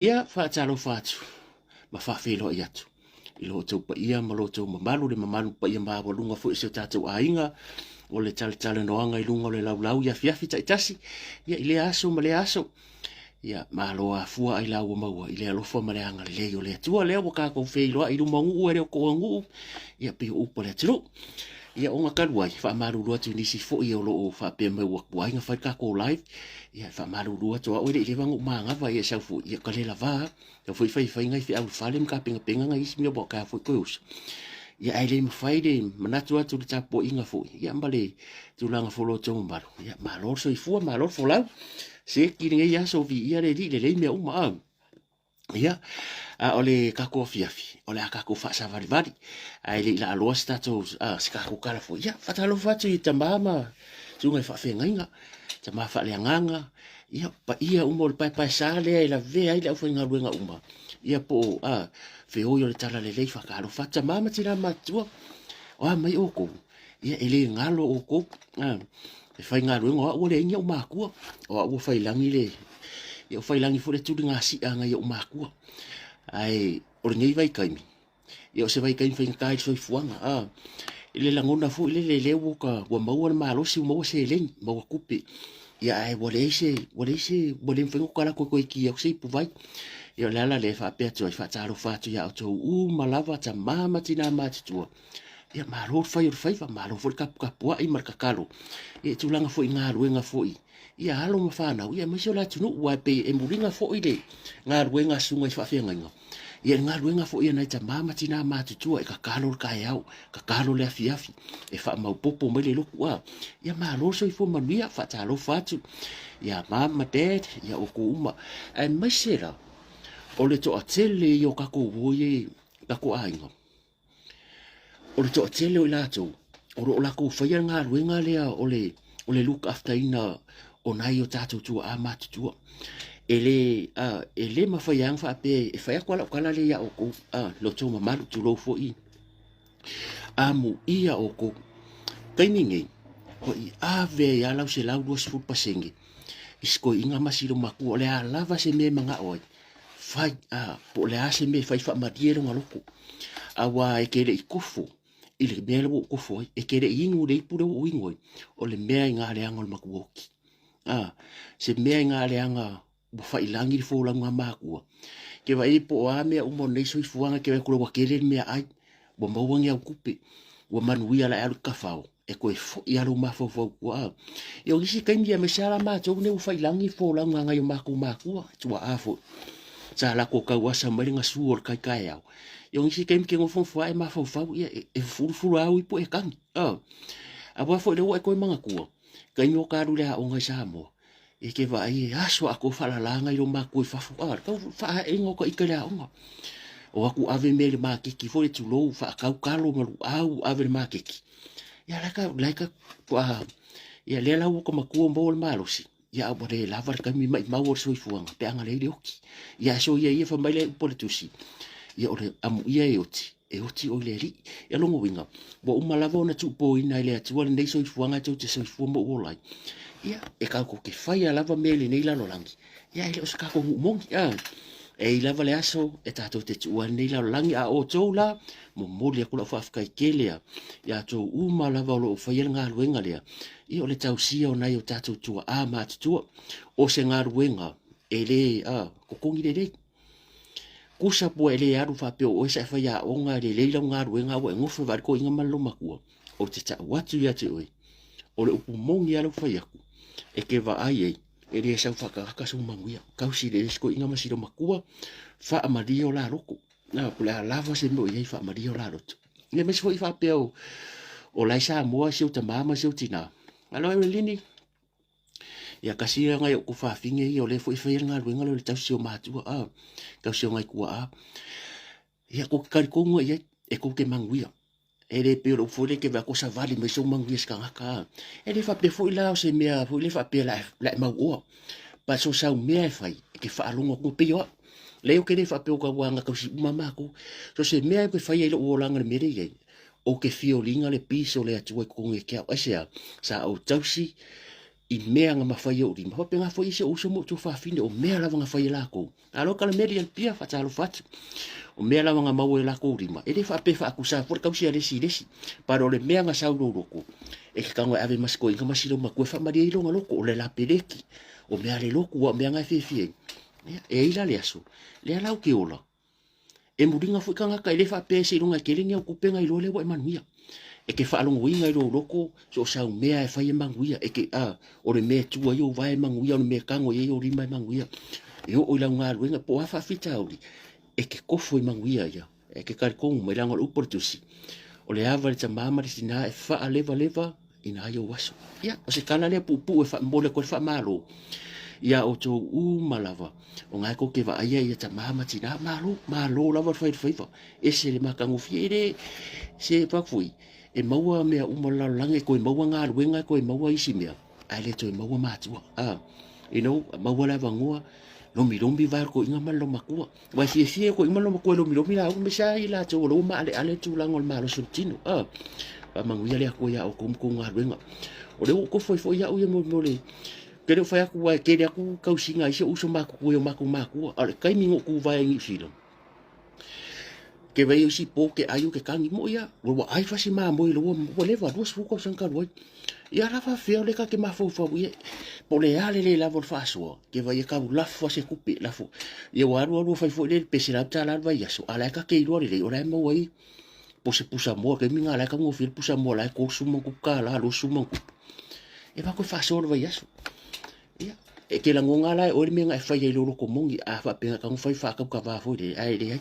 Ia, faatalofa atu ma faafeiloai atu i lo outou paia ma lo outou mamalu, le mamalu paia maualuga foi o si o tatou aiga, o le talatalanoaga i luga o le laulau i afiafi taitasi, ia i lea aso ma lea aso. Ia, malo afua ai la ua maua i le alofa ma le agalelei o le Atua lea ua tatou feiloai i luma o nuu e le o toa nuu, ia pei o upu a le atunuu. Ia ona talu ai, faamalulu atu i nisi foi o lo o faapea mai ua tuai ona fai le tatou live. Ia e faamalulu atu au e le i leva ona ou manava ia e sau foi, ia ka le lava. Tau foi fai fai nai feau i le fale ma tapenapena nai isi mea ua taea foi toe uso. Ia ae le mafai le manatu atu i le tapuaiga foi, ia ma le tulaga foi o lo outou mamalu. Ia malo le soifua, malo le folau. Seki lenei aso, viia le Alii, lelei mea uma. Ah. Ia, a o le tatou afiafi, o le a tatou faasavalivali, ae le i laaloa se tatou, a, se tatou tala foi. Ia, faatalofa atu i tama ma susuga i faafeagaiga, tama faaleagaga, ia, paia uma o le paepaesa lea e lavea ai le aufaigaluega uma, ia po o, a, feoi o le talalelei, faatalofa atu tama ma tina matutua, o a mai outou, ia e le galo outou, a, e faigaluega, o au ua leai ni ou matua, o au ua failangi le, ia ua failangi foi le tuligasia a nai ou matua. Ae o lenei vaitaimi, ia o se vaitaimi faigata i le soifuaga, a, i le lagona foi lele lea ua ka, ua maua le malosi, ua maua seleni, maua tupe, ia ae ua leai se, ua leai se, ua le mafai ona tala atu e toe ki atu se ipuvai. Ia o le ala lea e faapea atu ai, faatalofa atu ia outou uma lava, tama ma tina matutua, Ia malo le fai o le faiva, malo foi le taputapuai ma le tatalo ia i tulaga foi i galuega foi ia alo ma fanau ia aemaise o le atunuu aua e pei e muliga foi le galuega a susuga i faafeagaiga ia le galuega foi a nai tama ma tina matutua e tatalo le taeao, tatalo le afiafi e faamaopopo mai le lotu a ia malo le soifua manuia. Faatalofa atu ia mom ma dad ia outou uma aemaise la o le toatele ia o tatou uo ia i tatou aiga. O le toatele o i latou, o lo o latou faia le galuega lea o le, o le look after ina o nai o tatou tuaa matutua. E le, uh, e le mafai lava ona faapea e fai atu lava lau tala lea ia outou, uh, lo outou mamalu, tulou foi, amuia outou. Taimi nei, ua i ave ai lava lau 120% i si toeaina ma si matua, o le a lava se mea e manao ai, fai, a, po o le a se mea e fai, faamalie lona loto. Aua e te le i tofo i le mea lea ua ou tofo ai, e te le i inu i le ipu lea ua ou inu ai, o le mea i gā leaga o le matuaoti. A, se mea i gā leaga ua failangi le folauga a matua. Ke vaai po o a mea uma o lenei soifuaga, ke vaai atu ua tele le meaai, ua maua ni au tupe, ua manuia la e alu i kafao, e toe foi lava lou mafaufau i tua. Ia o nisi taimi aemaise lava la matou nei ua failangi folauga a nai o matou matua, tuaa foi. Sa latou tauasa mai le gasu o le tai taeao. Ia o nisi taimi ke nofonofo ae mafaufau, ia e fulufulu lava au ipu e tagi. Aua foi lea ua e toe manatua, taimi o ta alu i le aoga i Samoa, E te vaai e aso atoa faalala nai lou matua i fafo, a, le tau faaeaina o ta ita i le aoga. O atu ave mea i le maketi foi le tulou, faatau talo ma luau ave i le maketi. Ia la ka, la ka, a, ia lea la ua ka matua maua le malosi, ia a ua le lava le taimi maimau o le soifuaga pe a na leai le oti. Ia ae soia ia fai mai le upu a le tusi, ia o le amuia e oti, e oti oe i le Alii. Ia lona uiga, ua uma lava ona tuupoina e le Atua lenei soifuaga e tou te soifua ma ou ola ai. Ia, e tatou te faia lava mea i lenei lalolagi, ia e le o se tatou nuu moni. A, e i lava le aso e tatou te tuua ai lenei lalolagi, a outou la, momoli atu lau faafetai tele a ia outou uma lava o lo o faia le galuega lea, ia o le tausia o nai o tatou tuaa matutua, o se galuega e le a, totogi lelei. Kusa pua e le alu faapea o oe sa e faiaoga e lelei lau galuega a ua e nofo e vaai le toeaina ma le loomatua. Ou te tau atu ia te oe, o le upu moni lava lea ua fai atu, e te vaai ai, e le sau faatakata sou manuia. Tausi lelei si toeaina ma si loomatua, faamalie o la loto. Na, po o le a lava se mea o i ai, faamalie o la loto. Ia aemaise foi faapea o, o la e Samoa si ou tama ma si ou tina. Alo Evelini, Ia tasi ia ngai o fafine ia o lea foi e faia le galuega lea o le tausi o matua a, tausi o nai tuaa. Ia kou te talitonu ai i ai, e kou te manuia. E le pei o lou foi lea ke vaai atu o savali mai sou manuia i se tagata a. E le faapea foi la o se mea foi lea faapea la e mauoa. But so sau mea e fai, e te faalogo atu pei o au. Leai ou te le faapea o tau aga tausi uma matou. So se mea e fai ai lou olaga i le mea lea e i ai, ou te feel ina le peace o le Atua i totonu ia te au. Aisea? Sa ou tausi. i mea na mafai e ou lima. Faapena foi i si ou uso ma ou tuafafine, o mea lava na fai e lakou. Alo kala meli al pia faatalofa atu. O mea lava na maua e lakou lima, e le faapea e faakusa foi le tausi a le isi i le isi. But o le mea na sau i lou loko, e te tago e ave ma si toeaina ma si loma matua e faamalie ai lona loto, o le lapeleki, o mea a le lotu, aua o mea na e fiafia ai. Ia, e ai la le aso, lea la ou te ola. E muliga foi tagata, e le faapea seiloga e tele ni au tupe ona iloa lea ua e manuia. E te faalogoina i lou loto so o sau mea e fai e manuia, e te, a, o le mea e tu ai ou vae e manuia, o le mea e tago i ai ou lima e manuia. E oo i lau galuega po o a faafitauli, e te kofo i manuia ia. E te talitonu mai, leaga o le upu a le Tusi, o le ava i le tama ma le tinā e faalevaleva ina ai ou aso. Ia, o se tala lea puupuu e faamomoli atu ai le faamalo iā outou uma lava, o na e tou te vaaia ia tama ma tina, malo, malo lava le fai o le faiva, ese le matagofie, e le, se fai atu foi, e maua mea uma o le lalolagi, e toe maua galuega, e toe maua isi mea, ae le toe maua matua. Ah, you know, maua le avanoa, lomilomi vae o le toeaina ma le loomatua. Ua e fiafia e toeaina ma le loomatua e lomilomi lauga, aemaise lava i latou o lo o maaleale le tulaga o le malosi o le tino. Ah, faamanuia le Atua iā outou ma tou galuega. O lea ua ou tofu ai foi au ia mo, mo le, ke le o fai atu ua e tele atu tausiga a isi ou uso matutua i o matou matua. A o le taimi na ou tuvae ai i Niu Sila, ke vai isi po ke ai o ke kani mo ia ua ua ai fasi mamoe lo ua leva 20 tausaga talu ai. Ia la faafefea o lea ta te mafaufau ia po o le a le le lava o le faasoa ke vai e tau lafo a se tupe lafo. Ia ua alu alu ua fai foi le pe $100 le vaiaso a o la e ta te iloa lelei o la e maua ai po o se pusamoa taimi lena o la e taugofie le pusamoa o la e $30 plus $20 plus. E avatu e faasoa le vaiaso. Ia, e te lagona la e oe le mea na e faia i lou loto moni, a faapea na taumafai faataukava foi lele, ae leai.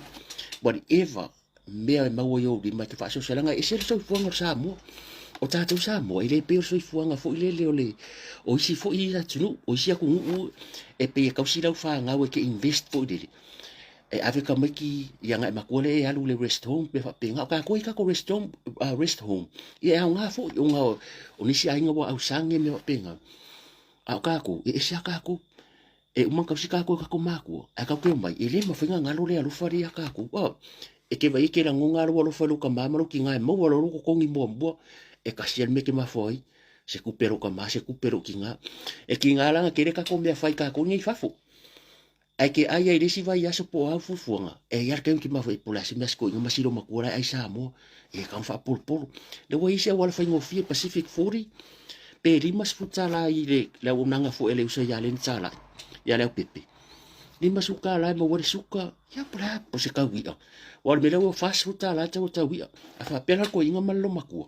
Whatever mea e maua i ou lima e te faasoasoa, leaga e ese le soifuaga o le Samoa. O tatou Samoa, e le pei o le soifuaga foi lele o le, o isi foi atunuu, o isi atunuu e pei e tausi lau fanau e te invest foi lele. E ave tamaiti i agai matua lea e alu i le rest home mea faapena. O tatou e i tatou rest home, rest home, ia e aoga foi ona o nisi aiga ua ausage mea faapena. A o tatou, e ese lava tatou. E uma ona tausi tatou e tatou matua, ae tatou te omai, e le mafai ona galo le alofa lea ia tatou. Oh, e te vaai e te lagona lou alofa i lou tama ma lou tina e maua loa lou totogi muamua, e tasi lava le mea e te mafaufau ai, se tupe a lou tama, se tupe a lou tina. E tiga la ona tele tatou mea fai tatou nei i fafo. Ae te ai ai i le isi vaiaso po o a au fuafuaga, e i ai lava le taimi e te mafaufau, po o le a se mea a si toeaina ma si loomatua la e ai Samoa, e tatau ona faapolopolo. Lea ua i ai se auala faigofie Pacific 40 pe $50 i le, le auaunaga foi a le uso ia Leni Talai, ia Leaupepe. $50 e maua ai le suka, ia po o le a, po o se tau i'a. Aua o le mea lea ua $40 le tau o tau i'a. A faapea la le toeaina ma le loomatua,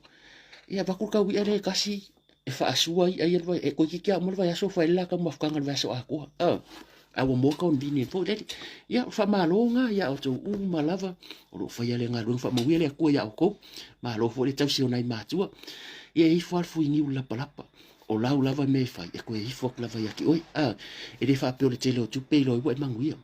ia avatu le tau i'a lea e tasi e faasua i'a ia le vai, e toeitiiti lava uma le vaiaso o fai ai le la taumafataga i le vaiaso atoa. A ua more convenient foi lele. Ia, o le faamalo lena ia outou uma lava o lo o faia le galuega faamauia le Atua ia outou. Malo foi le tausi o nai matua. Ia e ifo lava le fuiniu i le lapalapa. O lau lava mea e fai, e toe ifo atu lava ia te oe. E le faapea o le tele o tupe iloa ai ua e manuia.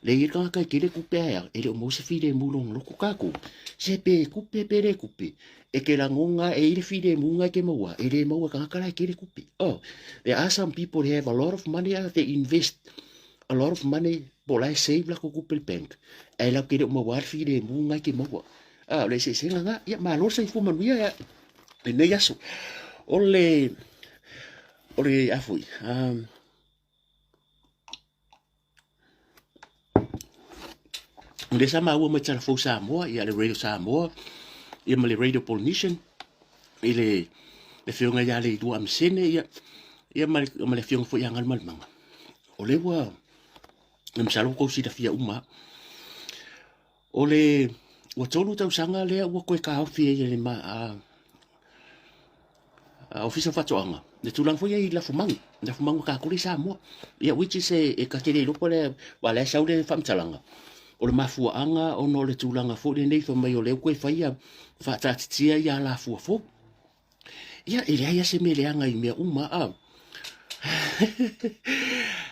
Leai e le tagata e tele tupe ae a, e le o maua se filemu i lona loto. Tatou, se pe tupe pe le tupe, e te lagona e i ai le filemu na e te maua, e le maua e tagata la e tele tupe. Oh, there are some people they have a lot of money, they invest a lot of money, po o la e save latou tupe i le bank, ae latou te le o maua le filemu na e te maua. Ah, o le eseesega na. Ia, malo le soifua manuia ia lenei aso. O le, o le, a foi, um, O lea sa maua mai Talafou Samoa, ia le Radio Samoa, ia ma le Radio Polynesian, i le le afioga ia Leilua Amisene, ia, ia ma le, ma le afioga foi ia Galumalemana. O lea ua, e masalo ua tou silafia uma. O le, ua 3 tausaga lea ua toe taofi ai e le ma, a, Ofisa o Faatoaga, le tulaga foi ia i lafumanu, lafumanu a tatou lea i Samoa. Ia which is e ta te le iloa po o le, aua o la e sau le faamatalaga, o le mafuaaga ona o le tulaga foi lenei fai mai o lea ua toe fai ia faataatitia ia alafua fou. Ia e leai lava se mea leaga i mea uma a.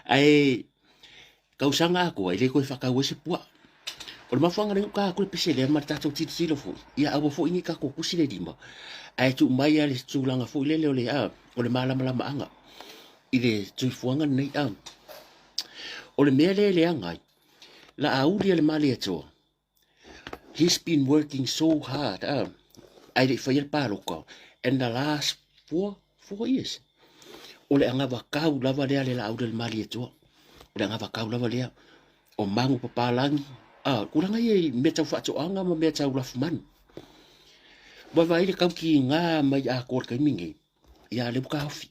Ae tausaga atoa e le toe faatau ai se puaa. O le mafuaaga lea uta atu le pese lea ma le tatou tilotilo foi, ia aua foi ne i tatou tusi le lima, ae tuu mai lava le tulaga foi lele o le, a, o le malamalamaaga i le soifuaga lenei. A, o le mea lea e leaga ai, Laauli a le Malietoa, he's been working so hard, a, ae le i faia le palota, and the last 4 years. O le agavakau lava lea a le Laau le Malietoa. O le agavakau lava lea o magu papalagi, a tulaga ia i mea tau faatoaga ma mea tau lafumanu. Ua vaai le tautiga mai atoa i le taimi lenei, ia lea ua taofi.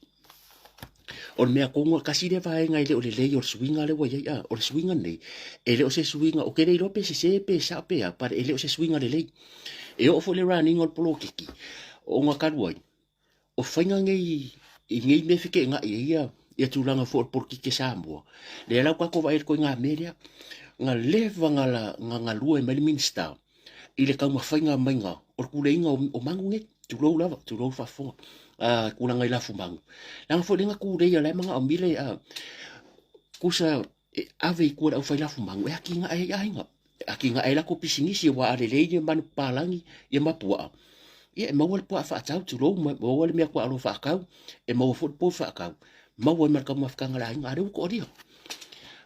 O le mea tonu, tasi lea vaega e le o lelei o le suiga lea ua i ai, a, o le suiga lenei, e le o se suiga, ou te le iloa pe sese pe sao pe a, but e le o se suiga lelei. E oo foi i le run ina o le poloketi, ona talu ai, o faiga nei i nei mea e feteenai ai ia, ia tulaga foi o le polokiki a Samoa, lea la ua tatou vaai ai i le ituaiga mea lea, na leva na, na galue mai le Minisita i le taumafaiga maiga o le puleaina o manu nei, tulou lava, tulou le faafofoga, tulaga i lafumanu. Leaga foi lea na tulei o la e manaomia le tusa e ave i tua i le aufai lafumanu e atinae ai aiga, e atinae ai latou pisinisi aua a lelei le manupapalagi ia ma puaa, ia e maua le puaa faatau, tulou, maua le mea puaa faatau, e maua foi le povi faatau, maua ai ma le taumafataga a le aiga, a o lea ua toalia.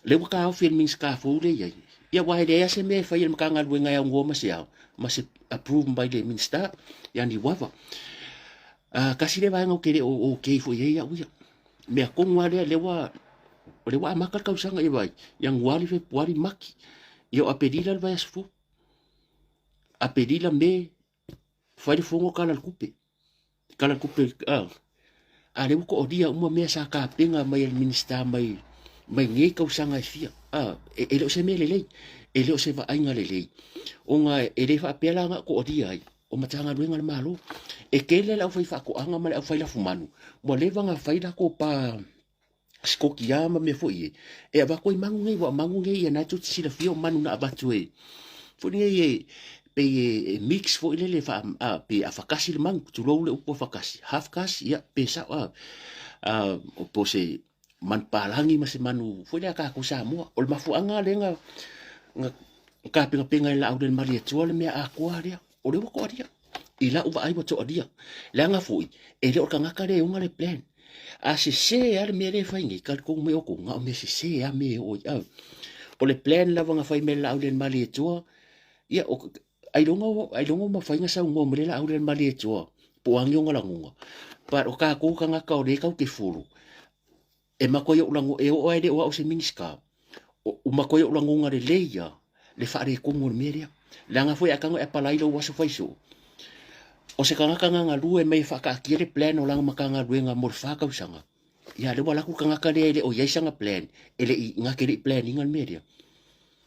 Lea ua taofi e le Minisita fou lea e i ai, ia aua e leai lava se mea e fai e le Matagaluega e aunoa ma se a, ma se approve mai le Minisita ia Niuava. Tasi lea vaega ou te le o okay foi i ai au ia. Mea tonu lava lea, lea ua, o lea ua amata le tausaga, ia vaai, Ianuari, Fepuari, Mati, ia o Aperila le vaiaso fou. Aperila, Me, fai le fono tala o le tupe. Tala o le tupe, a lea ua toalia uma mea sa tapena mai e le Minisita mai mai nei tausaga e fia. E le o se mea lelei, e le o se vaaiga lelei, ona e le faapea la na o toalia ai o Matagaluega a le Malo. E tele le aufaifaatoaga ma le aufai lafumanu ua leva ona fai latou pa sikoki ma mea foi e, e avatu ai manu nei, ua manu nei ia na tou te silafia o manu na avatu e, foi nei e, pei e, e mix foi lele fa, a, pe afakasi le manu, tulou le upu afakasi, half caste, ia, pe sao, a, a, o po se manu palagi ma se manu foi lea tatou Samoa. O le mafuaaga lea na, na tapenapenaina e le Laau le Malietoa le mea atoa lea, o lea ua toalia. I lau vaai ua toalia. Leaga foi, e le o le tagata lea e ona le plan. A sese lava le mea lea e fai nei, talitonu mai outou, na o mea sese lava mea e oo i au. O le plan lava na fai mai e le Laau le Malietoa, ia, o, ailoga, ailoga ua mafai ona saunoa mai le Laau le Malietoa, po o a ni ona lagona. But o tatou tagata o lea tatou te follow, e matua ou lago, e oo lava e le o au se Minisita, ua matua ou lagona lelei lava le faaletonu o le mea lea. Leaga foi a tago e apalai lou aso fai soo, o se tagata na galue mai e faataatia le plan o lana Matagaluega mo le 4 tausaga, ia lea ua alu atu le tagata lea e le o i ai sana plan, e le i, na te le i plan ina le mea lea.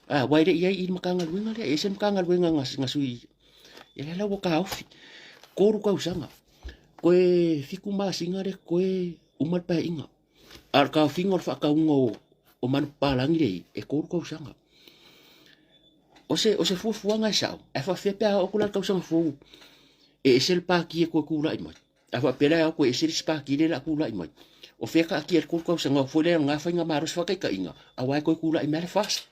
A, aua e le i i ai i le Matagaluega lea, e ese le Matagaluega na sui, ia lea la ua taofi, 3 tausaga, toe 7 masina lea toe uma le paeaiga. A o le taofiga o le faatauga o, o manupapalagi lea e 3 tausaga. O se, o se fuafuaga e sao, ae faafefea pe a oo atu la i le tausaga fou e ese le pati e toe tulai mai. A faapea la e o atu e ese le isi pati lea o le a tulai mai. O fea e taatia ai le 3 tausaga foi lea o lena faigamalo se faataitaiga, aua e toe tulai mai lava le FAST.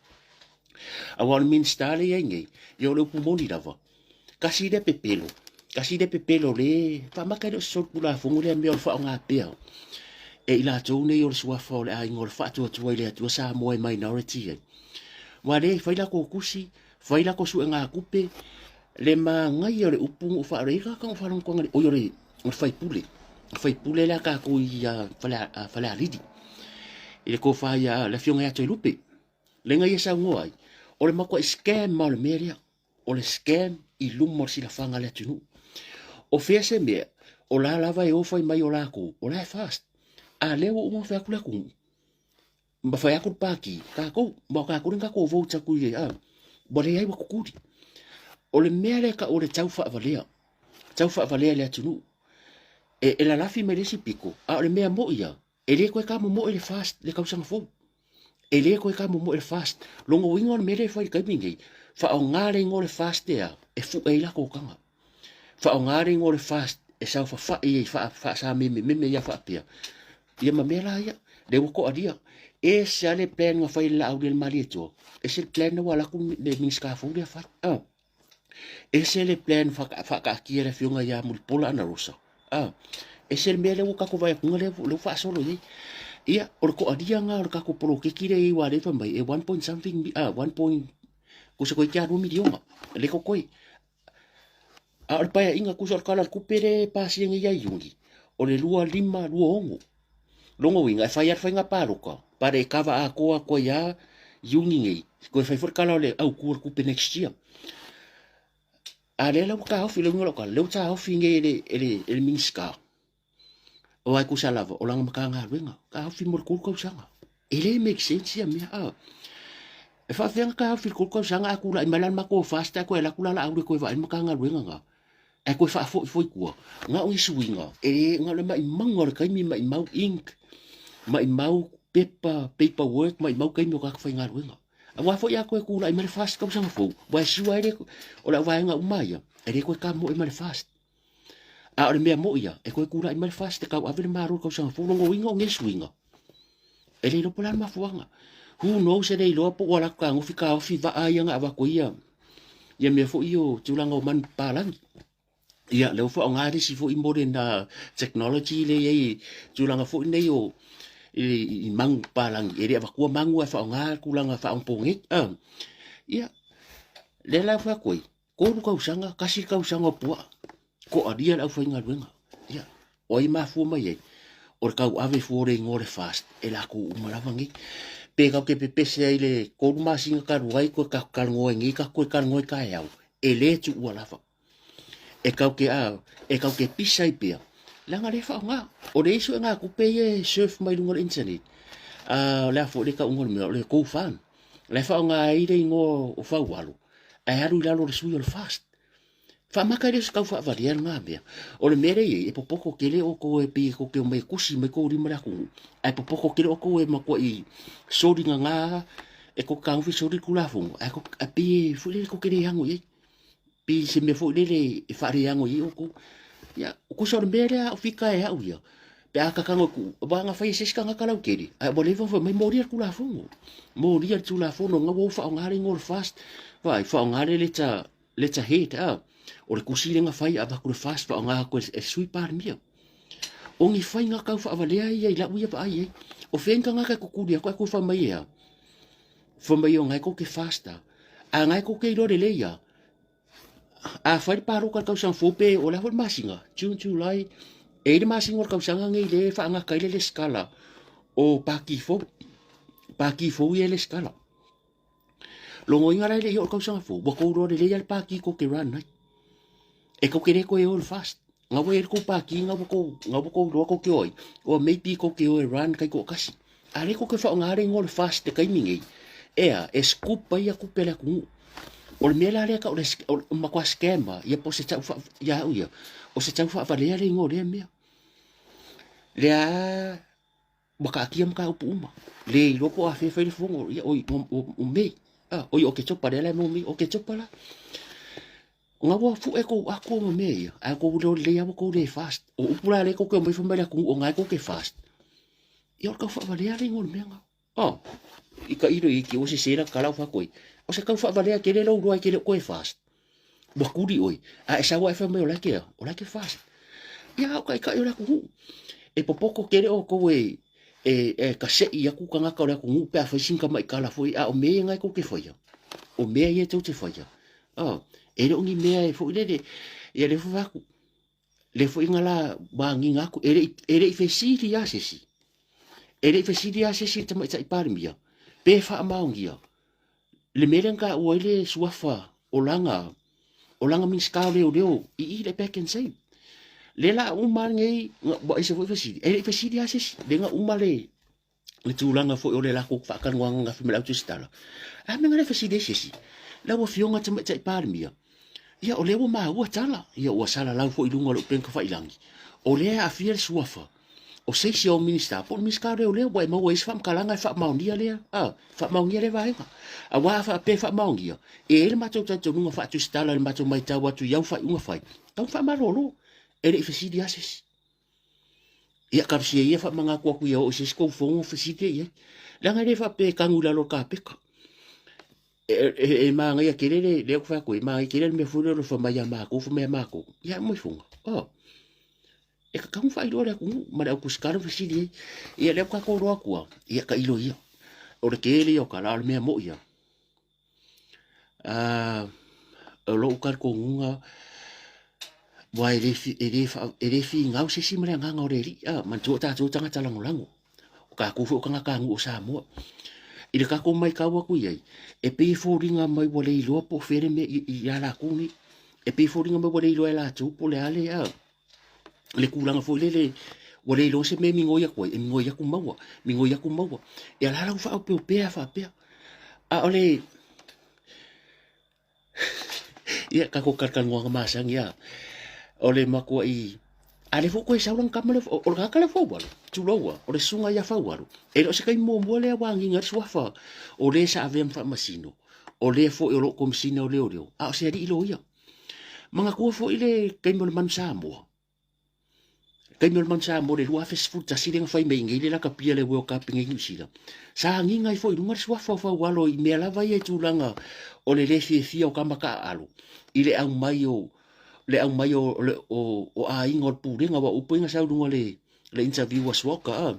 Aua o le Minisita lea e i ai nei, ia o le upu moni lava, tasi lea pepelo, tasi lea pepelo le faamata e le o se solitulafono lea mea o le faaaoga pea e i latou nei o le suafa o le aiga o le faatuatua i le Atua Samoa e minority ai. Aua lea e fai latou tusi, fai latou suega tupe, le manaia o le upu na ou faalogo, e i ai tagata na ou faalogo atu oi o le faipule, le faipule lea a tatou i Falealili, i le tofa ia le afioga ia Toelupe, lea na ia saunoa ai, o le matuai scam lava o le mea lea. O le scam i luma o le silafaga a le atunuu. O fea se mea, o la lava e o fai mai o latou, o la e fast. A lea ua uma ona fai atu le atunuu, ma fai atu le pati, tatou, ma o tatou lea na tatou vote atu i ai, a, ua leai ua tutuli. O le mea lea e tau o le tau faavalea, tau faavalea i le atunuu. E, e lalafi mai le isi pito, a o le mea moi ia, e le toe tamomoe le fast le tausaga fou. E le toe tamomoe le fast. Lona uiga o le mea lea e fai i le taimi nei, faaaoga le igoa o le fast ea e fue ai latou taga. Faaaoga le igoa o le fast e saofafai ai faasamemememe ia faapea. Ia ma mea la ia, lea ua toalia. E ese lava le plan na fai e le Laauli e le Malietoa, ese le plan lea ua alu atu le Minisita fou lea fai. Ese le plan faataatia e le afioga ia Mulipola Anarosa. Ese le mea lea ua tatou vaai atu lea ua faasolo i ai. Ia, o le toaliaga o le tatou poloketi lea e i ai aua lea fai mai e 1 point something, 1 point, tusa toeitiiti lava 2 miliona lea e totoe. A o le paeaiga tusa o le Tala o le Tupe lea e pasia nei ia Iuni, o le 25, 26. Lona uiga, e fai lava le faiga palota, but e kava atoa atu ai lava Iuni nei, toe fai foi le tala o le autu o le tupe next year. A lea la ua taofi, le uiga o lau tala, lea ua taofi nei e le, e le, e le Minisita, aua e tusa lava o lana Matagaluega, taofi mo le 3 tausaga. E le make sense ia mea. A. E faafefea ona taofi i le 3 tausaga a tulai mai la le matou FAST ae toe alu atu la Laauli e toe vaai le Matagaluega lena, ae toe faafoi foi i tua. Na o ni suiga, e le, na o le maimauga o le taimi, maimau ink, maimau pepa, paper work, maimau taimi o tagata faigaluega. Aua foi a toe tulai mai le FAST tausaga fou, ua e sure ai le, o le auvaega uma ia, e le toe tamoe ma le FAST. A o le mea moi ia, e toe tulai mai le FAST e tauave le Malo i le tausaga fou, lona uiga o nei suiga, e le iloa po o le a le mafuaaga. Who knows e le iloa po ua latou tagofi taofi vaa ia na avatu ai ia, ia mea foi ia o tulaga o manupapalagi. Ia, lea ua faaaoga le isi foi modern technology lea e i ai i tulaga foi nei o i, i manupapalagi, e le avatua manu ae faaaoga tulaga faaonaponei. Ia, lea la e fai atu ai, 3 tausaga, tasi le tausaga o puaa, toalia le aufaigaluega. Ia, o ai mafua mai ai? O le tauave fua o le igoa o le FAST e latou uma lava nei. Pe tatou te pepese ai le 3 masina talu ai toe tatou talanoa ai nei, tatou toe talanoa ai taeao, e le tuua lava. E tatou te, a, e tatou te pisa ai pea, leaga le faaaoga. O le isi suega tupe ia e surf mai luga o le internet, a, o le a foi le tauga o le mea, o le GoFund. La e faaaoga ai le igoa o Faualo, ae alu i lalo o le sui o le FAST. Faamata e le o se tau faavalea lena mea. O le mea lea e i ai, e popoto tele outou e pei e tou te omai e tusi mai tou lima i le atunuu, ae popoto tele outou e matuai soli gaga e tou te tagofi e soli le Tulafono, ae tou ae pei e foi lele tou te le ano i ai. Pei se mea foi lele e faaleano i ai outou. Ia, tusa o le mea lea a o fika e au ia, pe a tatago atu, aua na fai e se isi tagata lautele, ae ua leva ona fai mai, molia le Tulafono, molia le Tulafono, na ua ou faaaoga le igoa o le FAST, vaai, faaaoga le leta, leta head, a, o le tusi lea na fai avatu le FAST faaaoga atu e le Sui Palemia. O ni faiga tau faavalea ia i lau ia vaai ai. O fea ni tagata e tutuli atu ae toe fai mai e a? Fai mai o ngai kou te FAST a. A ngai kou te iloa lelei a. A fai le palota i le tausaga fou pe o le a foi le masina, June, July, e i ai le masina o le tausaga nei lea e faagata ai le lesitala o Paki fou. Paki fou ia e lesitala. Logoina la e le i oo le tausaga fou, ua tou iloa lelei lava le paki tou te run ai. E tou te le toe o i le FAST. Nga ua i ai le tou paki nga ua tou, nga ua tou iloa tou te o ai, or maybe tou te o e run taitoatasi. A lea tou te faaaoga le igoa o le FAST i le taimi nei, e a, e scoop ai ia tupe a le atunuu. O le mea la lea e tau o le, o le matua scam lava, ia po o se tau faa, ia au ia, o se tau faavalea le igoa o lea mea. Lea lava ua taatia mataupu uma. Le iloa po o afea e fai le fono, ia oi, o Mei, ah, oi o Oketopa lea la e maua mai, o Oketopa la. Nga ua fuʻe kou ako ma mea ia, ae kou leo lelei lava kou le FAST. O upu la lea kou te omai fai mai le atunuu o nga kou te FAST. Ia o le tau faavalea le igoa o le mea nga. Oh, i ka ilo iki o se sela kala o fakoi. O se tau faavalea tele lou loa e te le o koe FAST. Ua kuli ʻoe, a e sau ae fai mai o la ke a, o la ke FAST. Ia o kaʻikaʻi o le atunuu. E popoto tele ʻoukou e, e, e kaseʻi aku tagata o le atunuu pe a fai sina tamaikala foi, a o mea ia na e tou te faia. O mea ia e tou te faia. Oh, e le o ni mea e foi lele, ia le foi atu. Le foi nga la wagiga aku, e le, e le i fesili lava se isi. E le i fesili lava se isi i le tamaitai Palemia, pe faamaonia le mea lea na taua ai le suafa o lana, o lana Minisita o Leoleo i i le Pak'nSave. Lea la a uma lenei, ua ese foi fesili, e le i fesili lava se isi, lea na uma le, le tulaga foi o le latou faatalanoaga ananafi ma le au tusitala. A mea na le fesili ai se isi? Lau Afioga i le Tamaitai Palemia, ia o lea ua maua tala, ia ua salalau foi i luga o le upega tafailagi, o lea e aafia le suafa o se isi o au Minisita, po o le Minisita o Leoleo, ua e maua ai se faamatalaga e faamaonia lea, a, faamaonia lea vaega. Aua a faapea e faamaonia, e i ai le matou talitonuga faatusitala i le matou matau atu i au faaiuga fai, tau faamalolo, e le i fesili lava se isi. Ia talosia ia faamanatu atu ia oo i se isi tou fono fesili ai i ai. Leaga e le faapea e tanu i lalo o le kapeta. E, e, e manaia tele le, lea ou te fai atu ai, e manaia tele le mea foi lea o le fai mai a matou, fai mai a matou. Ia aumai fono. Oh. E tatau ona faailoa le atunuu ma le au tusitala ma fesili ai. Ia lea ua tatou iloa atu lava, ia tailo ia. O le tele ia o tala, a o le mea moi lava, o lou talitonuga aua e le, e le, e le finau se isi ma le agaga o le Alii. Manatua o tatou tagata lagolago. O tatou foi o tagatanuu o Samoa. I le tatou maitau atu i ai, e pei e foliga mai ua le iloa po o fea le mea ia latou nei. E pei e foliga mai ua le iloa e latou po o le a le, le tulaga foi lele ua le iloa se mea e migoi atu ai, e migoi atu maua, migoi atu maua. Ia la la ua faaopeopea faapea. A o le ia tatou talatalanoaga masani a o le matuai a lea foi toe sau lana tama lea o le tagata lea Faualo tulou a o le susuga ia Faualo e le o se taimi muamua lea ua agiga ai le suafa o le sa avea ma faamasino o lea foi o lo o Komesina o Leoleo a o se alii loia. Manatua foi le taimi o le Manu Samoa taimi o le Manu Samoa i le 2011 lea na fai mai nei le lakapia le World Cup i nei Niu Sila. Sa agiga ai foi i luga le suafa o Faualo i mea lava ia i tulaga o le le fiafia o tama taaalo i le aumai o le aumai o, o, o aiga o le pulega aua upu ia na sau i luga le, le interview a Suoka a.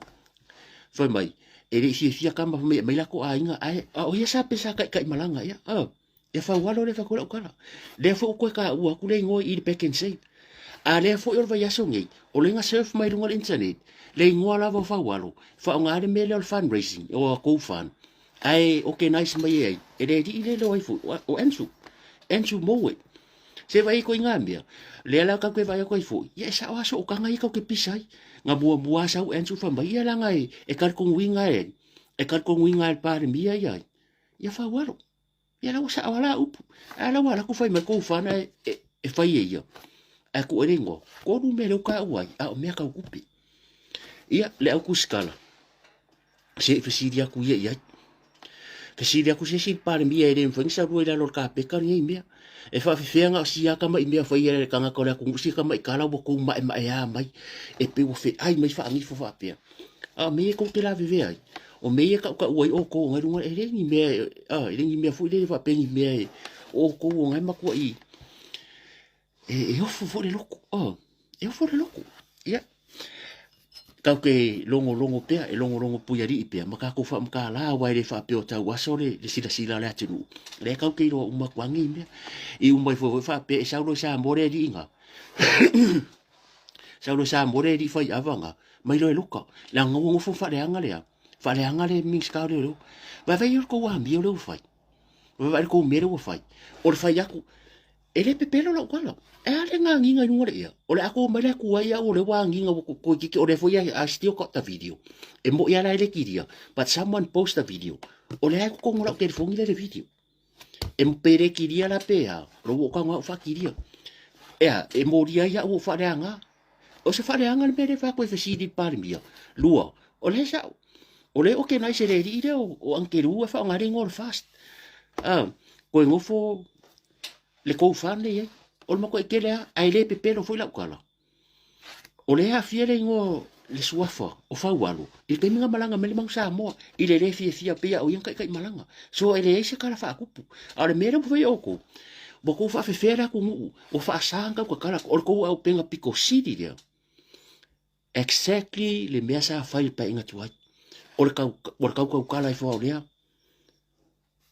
Fai mai, e le i fiafia tama fai mai e aumai latou aiga ae a o ia sa pe sa taitaimalaga ia. A. E faualo lea fai lau tala. Lea foi ua toe taua atu le igoa i le Pak'nSave. A lea foi o le vaiaso nei, o lea na surf mai luga o le internet, le igoa lava o Faualo, faaaoga le mea lea o le fundraising, o a GoFund, ae organize mai e ai, e le alii lea o ai foi, o Andrew, Andrew Mowat. Se vaai ai koe i ngā mea, lea la tatou te vaai atu ai foi, ia e sao lava sootaga ia tatou te pisa ai. Na muamua lava sau Andrew fai mai, ia leaga e talitonuina e, e talitonuina e le Palemia ia ai, ia Faualo. Ia la ua sao la upu. Ae la ua ala fai mai kou whana e, e, e fai e ia. Ae ku e ingoa. Kolu mea leu ka uai, a o mea kau kupe. Ia, le au kusikala. Se i fesili aku ia i ai. Fesili aku se si palemia e le mfai sa rua i lalo o le kapeka ni mea. E whaafefea nga o sia kama i mea fai e le kanga kore aku ngusi kama i kala ua kou mae mae a mai. E pe ua fe ai mai whaangifo whaapea. A me e kou te laveve ai. O me ia kaʻukaʻu ai ʻoukou o ngai luga e le ni mea a e le ni mea foi lele faapea ni mea e ʻoukou o ngai makuaʻi e, e ofo foi le loko a e ofo le loko ia kau ke logologo pea e logologo puialiʻi pea ma kākou faamatala aua e le faapea o tau aso le, le silasila a le atunuu lea kau ke iloa uma atu agi mea i uma ifo foi faapea e sau loa i Samoa le aliiga Sau loa i Samoa le alii faiava ga, mai loa e Luka. Leaga ua nofo faaleaga lea, faaleaga le Minista o Leoleo. Vaevae ia le tou amio lea ua fai. Vaevae le tou mea lea ua fai. O le fai atu, e le pepelo lau tala. E a le gagiga i luga o le ea. O le a tou omai la e tu ai au o lea ua agiga ua toeitiiti o lea foi I still got the video. E moi lava la e le kilia, but someone post the video. O lea e totonu o lau telefoni lea le video. E pe le kilia la pe a, lo ua tago au faakilia. Ea, e molia ai au o faaleaga. O se faaleaga le mea lea e fai atu e fesili i le Palemia. Lua, o lea sa, o lea organize e le alii lea o, o Angelu e faaaoga ai le igoa o le FAST. Ah, koe nofo le kou fan lea i ai. O le matuai tele lava, ae le pepelo foi lau tala. O lea e aafia le igoa le suafa o Faualo i le taimi na malaga mai le Manu Samoa i le le fiafia pei a o ia na taitaimalaga. So e leai se tala faakupu. A o le mea lea ua fai e outou, ua outou faafefea le atunuu, ua faasa ona tautatala atu. O le tou auupega pito sili lea. Exactly le mea sa fai i le paeaiga tuai. O le tau, o le tautautala ifo lava o lea.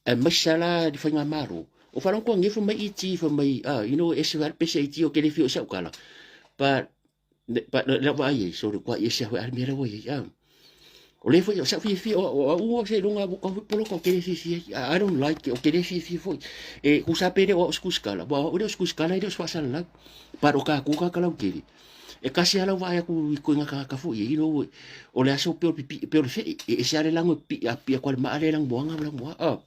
Aemaise lava la le faigamalo. O faalogo atu anei fai mai ET fai mai ah you know e ese foi lava le pese ET ou te le fia oo i sau tala. But but lau vaai ai sorry ua ese foi lava le mea lea ua i ai ah. O lea foi o sau fiafia o o au o seiloga ua tau foi poloka ou te le fiafia ai. I don't like it ou te le fiafia foi. E tusa pe le o au o se tusitala aua o au e le o se tusitala e le o se faasalalau. But o tatou tagata lautele e kasi lava lau vaai atu i koiga tagata foi ia, you know, o le aso pei o le pipii, pei o le fee, e ese lava le lago e pipii a pipii atu lava i le maa lea e lanumoaga ma lanumoaga. Ah.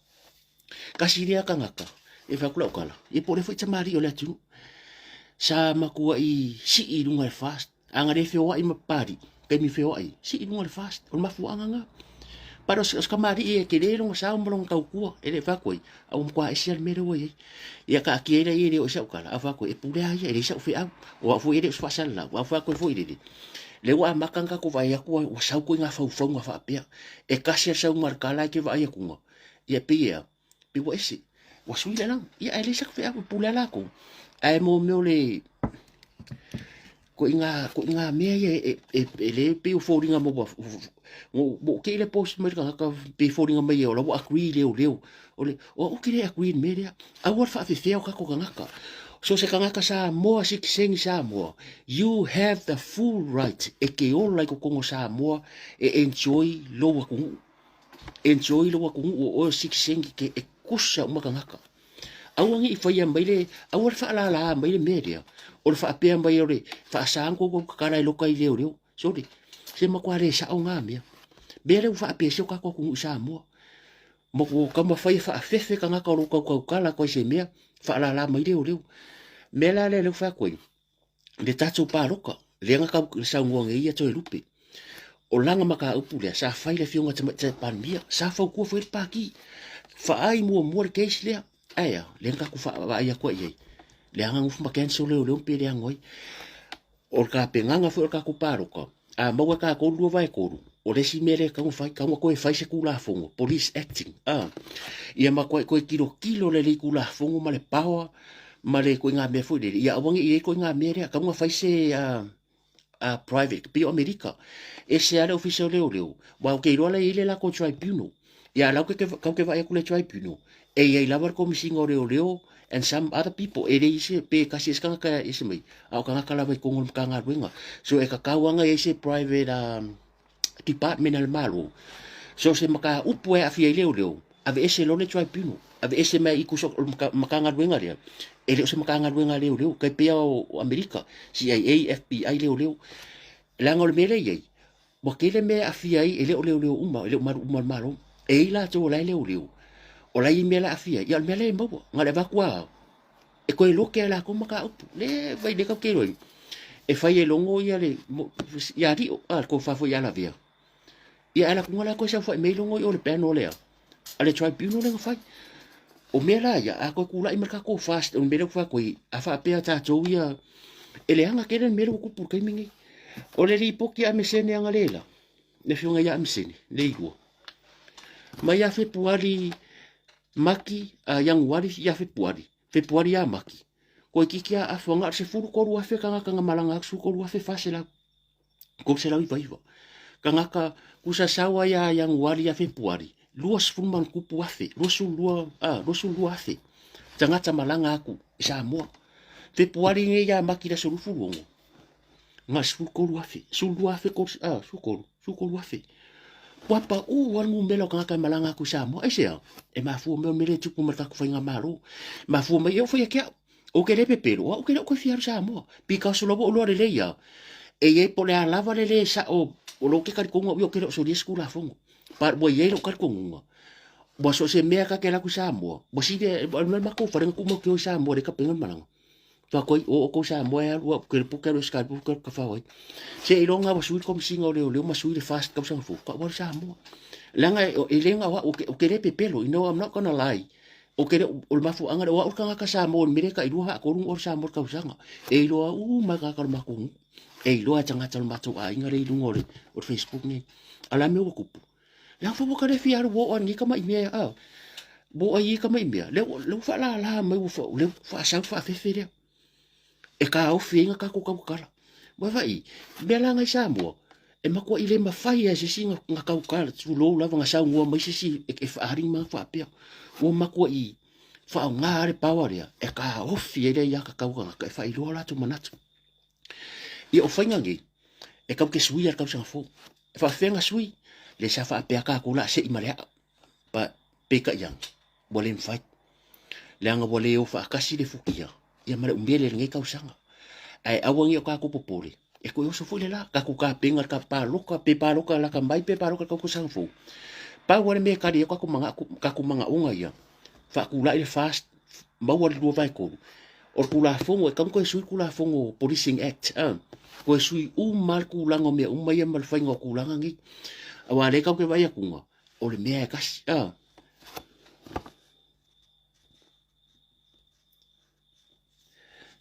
Kasi lea tagata, e fai atu lau tala, ia po o lea foi tamalii o le atunuu. Sa matuai sii i luga i le FAST, a na le feoai ma Papalii, taimi feoai, sii i luga i le FAST, o le mafuaaga lena. But o se tamalii e tele lona sao ma lona tautua, e le fai atu ai, a ua matua ese lava le mea lea ua i ai. Ia taatia ai laia e le oo i sau tala, a fai atu ai, e pule lava ia, e leai sau feau, o au foi e le o se faasalalau, a fai atu ai foi lele, lea ua amata ona tatou vaai atu ua sau ituaiga faufauga faapea, e tasi lava le sauga a le tala ae te vaai atu, ia pei e a, pei ua ese, ua sui le alaga, ia ae leai sau feau, e pule lava latou. Ae mo mea o le koiga koiga mea ia e e e le pei o foliga mo ua ua te i le post mai le tagata pei foliga mai e o la ua agree leoleo o le o au ke le agree i le mea lea aua le faafefea o tatou tagata. So se tagata Samoa, sitiseni Samoa, you have the full right e te ola i totonu o Samoa e enjoy lou atunuu. Enjoy lou atunuu o oe o sitiseni te e kusa uma tagata. Aua ne i faia mai le, aua le faalala mai le mea lea, o le faapea mai o le faasa ona tou tatala e loka i leoleo. Sorry, se matua le sao na mea. Mea lea ua faapea se o tatou atunuu i Samoa. Ma ua taumafai e faafefe tagata o lo o tautautala atu ai se mea, faalala mai leoleo. Mea la lea lea ua fai atu ai, le tatou palota, lea na tau saunoa nei ia Toelupe. O lana mataupu lea, sa fai le afioga Tamaitai Palemia, sa fautua foi le Pati. Faai muamua le case lea, ae a, lea na tatou vaai atu ai i ai. Leaga nofo ma cancel leoleo pe leaga ai. O le tapenaga foi o le tatou palota, a maua e tatou le 2/3, o le isi mea lea e tatau ona fai, tatau ona toe fai se Tulafono, Police Acting, a, ia matuai toe tilotilo lelei i Tulafono ma le power ma le ituaiga mea foi lele, ia aua ne i i ai ituaiga mea lea, tatau ona fai se private, pei o Amerika, ese lava le Ofisa o Leoleo, aua ou te iloa la e i ai le latou tribunal. Ia lau ke kau ke vaai atu le tribunal, e i ai lava le Komesina o Leoleo and some other people, e leai se, pe tasi ese tagata e ese mai, a o tagata lava i totonu o le Matagaluega. So e tatau lava ona i ai se private department a le Malo, so se mataupu e aafia ai leoleo, aveese loa le tribunal, aveese mai i tusa o le Matagaluega lea, e le o se Matagaluega a leoleo, tai pei lava o Amerika, CIA, FBI, leoleo. Leaga o le mea lea e i ai, Ua tele mea e aafia ai, e le o leoleo uma, e le o malu uma le Malo. E i ai latou o la e leoleo, o la e i ai mea la e aafia ai. Ia o le mea lea e maua, na o le avatu lava e toe lote a e latou mataupu. Le fai le tatou te e fai e logo ia le ia Lio, a le tofa foi ia Lavea. Ia ae latou la toe saofai mai logo i o le panel lea a le tribunal lea na fai. O mea la ia, a toe tulai mai le tatou FAST, o le mea lea ua fai atu ai, a faapea tatou ia, e leaga tele le mea lea ua tupu i le taimi lenei. O le lipoti a Mesene Agalela, le afioga ia Mesene, le ilua. Mai ia Fepuari Maki, a Ianuari ia Fepuari, Fepuari ia Maki. Toeitiiti a afa, na o le 13,000 tagata na malaga atu, 13,400, 399. Tagata kusa sau ai ia Ianuari ia Fepuari, 20 ma ona tupu afe, 22, a, 22,000 tagata malaga atu i Samoa. Fepuari nei ia Maki i le aso 26, na 13,000, 12,000, a, 13, 13,000. Ua paʻū lava le numera o tagata e malaga atu i Samoa. Aisea? E mafua mai o le mea lea e tupu ma le tatou faigamalo. E mafua mai, ia ua fai ake au. Ou te le pepelo, o au ou te le o toe fia alu i Samoa. Because o la ua ou iloa lelei lava, e i ai po o le a lava le le sao o lou te talitonuga au ia ou te le o solia se Tulafono. But ua i ai lou talitonuga, ua so o se mea ta te alu atu i Samoa, ua sili, o le matou fale na tuu mai ou te o i Samoa e le tapena le malaga. Fai atu ai, o outou Samoa e alu au, ke puke alu e Skype, puke alu kafao ai. Se i longa ua sui le komesina o leoleo ma sui le FAST tausaga fou, ka ua alu Samoa. Leaga e le na o au, ou te le pepelo, you know, I'm not gonna lie. O ke le, o le mafuaaga lea, o au le tagata Samoa i le mea lea e tailua faatolu ona ou alu Samoa i le tausaga. E iloa uma e tagata o le matou nuu. E iloa e tagata o le matou aiga lea i luga o le, o le Facebook nei. A o le a mea ua tupu? Leaga foi ua ta le fia alu ua oo ane i tamai mea, a, ua oo ai i tamai mea, lea ua, lea ua faalala mai ua, lea ua faasau le faafefe lea. E taofi ai na tatou tautala. Ua vaai, mea la nai Samoa, e matuai le mafai lava e se isi na tautala, tulou lava, na saunoa mai se isi e faaali ni manatu faapea. Ua matuai faaaoga le power lea e taofi ai le aiatatau a tagata e faailoa o latou manatu. Ia o faiga nei, e tau te suia le tausaga fou. E faafefea na sui, le sa faapea tatou la sei ma le aa. Pa, peitai ane, ua le mafai. Leaga ua le o faatasi le futia, ia ma le umele i lenei tausaga. Ae aua nei o tatou popole, e toe oso foi le la, tatou tapena i le palota, pe palota lata mai pe palota i le tausaga fou. Pau lava le mea e tali ai o tatou manaoga ia, faatulai le FAST, maua le 2/3. O le Tulafono, e tatau ona toe sui le Tulafono Policing Act, a, toe sui uma lava le tulaga o mea uma ia ma le faiga o tulaga nei. Aua o lea tatou te vaai atuga, o le mea e tasi, a.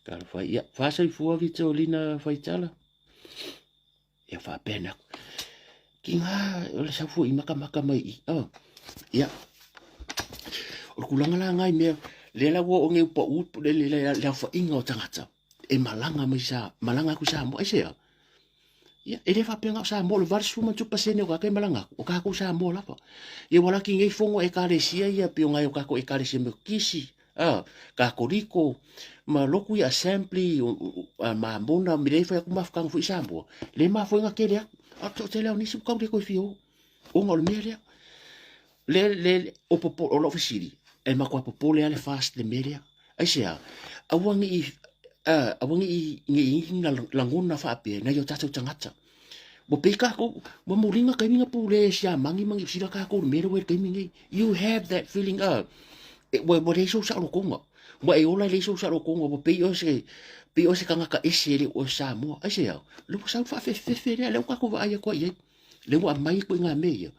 Talofa, ia, faasoifua Vitolina Faitala. Ia faapea ane aku. Kiga o le sau foi makamaka mai i. Oh. Ia. O le tulaga la ngai mea, lea la ua oo nei ua pau le, le, le, le aofaiga o tagata e malaga mai sa, malaga atu i Samoa. Aisea? Ia, e le faapea na o Samoa, o le 87% o tagata e malaga atu, o tatou Samoa lava. Ia ua laki nei fono a ekalesia ia, pei o nai o tatou ekalesia Metotisi, a Katoliko ma loku i assembly a Mamona me le fai atu mafutaga foi i Samoa, le mafuaiga tele atu. A o le toatele lava o nisi ua tau le toe fia o, ona o le mea lea. Le, le, o popo, o lau fesili, e matua popole lava le FAST i le mea lea. Aisea? Aua ne i, aua ne i, ne i i ni lagona faapea i nai o tatou tagata. Ua pei tatou, ua muliga taimi na pule e Siamani ma Niu Sila tatou i le mea lea ua i ai i le taimi lenei. You have that feeling, e, ua, ua leai sou saolotoga. Ua e ola e leai sou saolotoga, ua pei oe se, pei oe se tagata ese e le o oe Samoa. Aisea? Lea ua sau le faafefefe lea, lea ua tatou vaai atu ai i ai. Lea ua aumai ituaiga mea ia.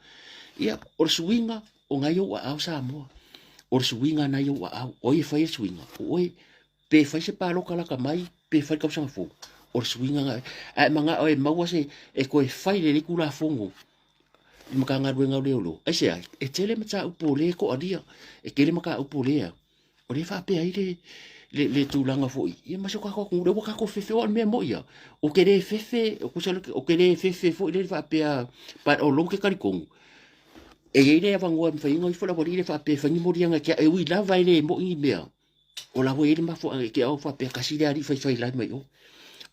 Ia, o le suiga, o na i ou aao Samoa. O le suiga na i ou aao. O ai e fai le suiga? O oe. Pe fai se palota lata mai, pe fai le tausaga fou. O le suiga na. A e manao e maua se, e toe fai lelei Tulafono i Matagaluega o Leoleo. Aisea? E tele mataupu o lea e toalia. E tele mataupu o lea. O lea e faapea ai le, le, le tulaga foi, ia ma si o tatou atunuu, lea ua tatou fefe, o le mea moi ia, o te le fefe, o kusa o te le fefe foi le faapea, pa o lou te talitonu, e i ai le avanoa e mafai ai ona ifo le aualii lea faapea e fai ni moliaga e te e ui lava e le moi ni mea, o la ua i ai le mafuaaga e te au faapea kasi le alii faifai lai mai o.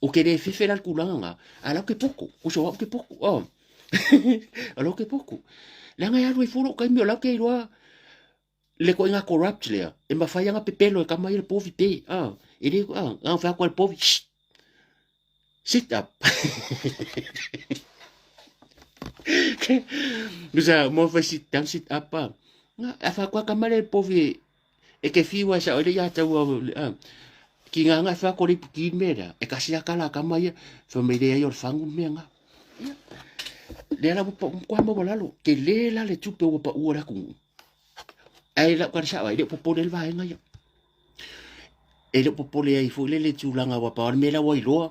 O te le fefe la le tulaga na, a la ou te poto, kusa o au te poto, oh. O la ou te poto. Leaga e alu ai fua lou taimi o la ou te iloa, le ituaiga corrupt lea, e mafai lava ona pepelo e tama ia le povi pe, a, e le, a, na ona fai atu lava i le povi, shh, sit up. Tusa, mo fai sit down, sit up, a. Na, a fai atu lava tama lea i le povi e, e te fiu ai sao ai le ia tau, a, ki ngā ngā e fai atu le ipuki i le mea lea, e kasi lava kala a tama ia, fai mai leai o le fagu le mea na. Ia, lea la ua pau, matua maualalo, tele la le tupe ua paua i le atunuu. Ae lau tala sao ai, e le o popole ai le vaega ia. E le o popole ai foi lele tulaga aua pau lava le mea la ua iloa,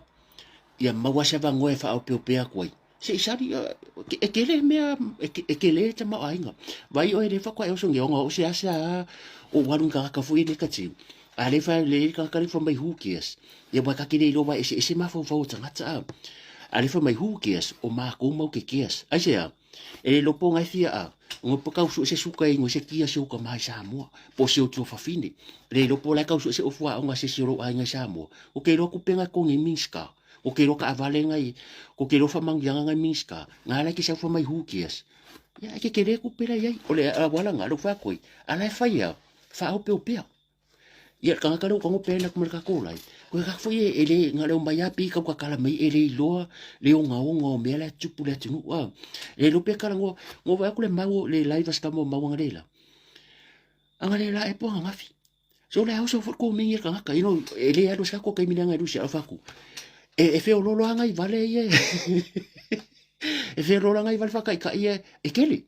ia maua se avanoa e faaopeopea atu ai. Se i sali, e tele mea, e tele le tamaoaiga. Vaai oe lea faatoa e oso nei, ona o seasea lava ou alu i ni tagata foi ia negative. A lea fai, le tagata lea fai mai who cares. Ia aua ta te le iloa aua e eseese mafaufau o tagata a. A lea fai mai who cares, o matou mau ke cares. Aisea? E le iloa po o na e fia a, ngo po tau sue se suka i ngo se kia se uka mai Samoa, po se o fafine. Le iloa po o la e tau sue se ofu aoga a se isi o lou aiga i Samoa. Ko ke iloa kupe ngai ko ngi Minska. Ko ke iloa kaavale ngai, ko ke iloa faamanuiaga ngai Minska. Nga la e ke sau fai mai who cares. Ia e kekele kupe la i ai. O le auala nga, lou fai atu ai, a la e fai a, faaopeopea. Ia le tagata lea ua tago pea atu ma le tatou lai, koe ka foi e le na leo mai a pi kau kakala mai e le iloa le ogaoga o mea la e tupu le atunuu a. Le iloa pe kala ngo ngo vai aku le mau le lai vas ka mo mau anga le la. Anga le la e po anga ngafi. So le hausa fo ko mingi tagata you know e le alu sa ko kai mina anga lusi alfa ku. E e feololo anga i vale ie. E feololo anga i vale whakai ka ie e kele.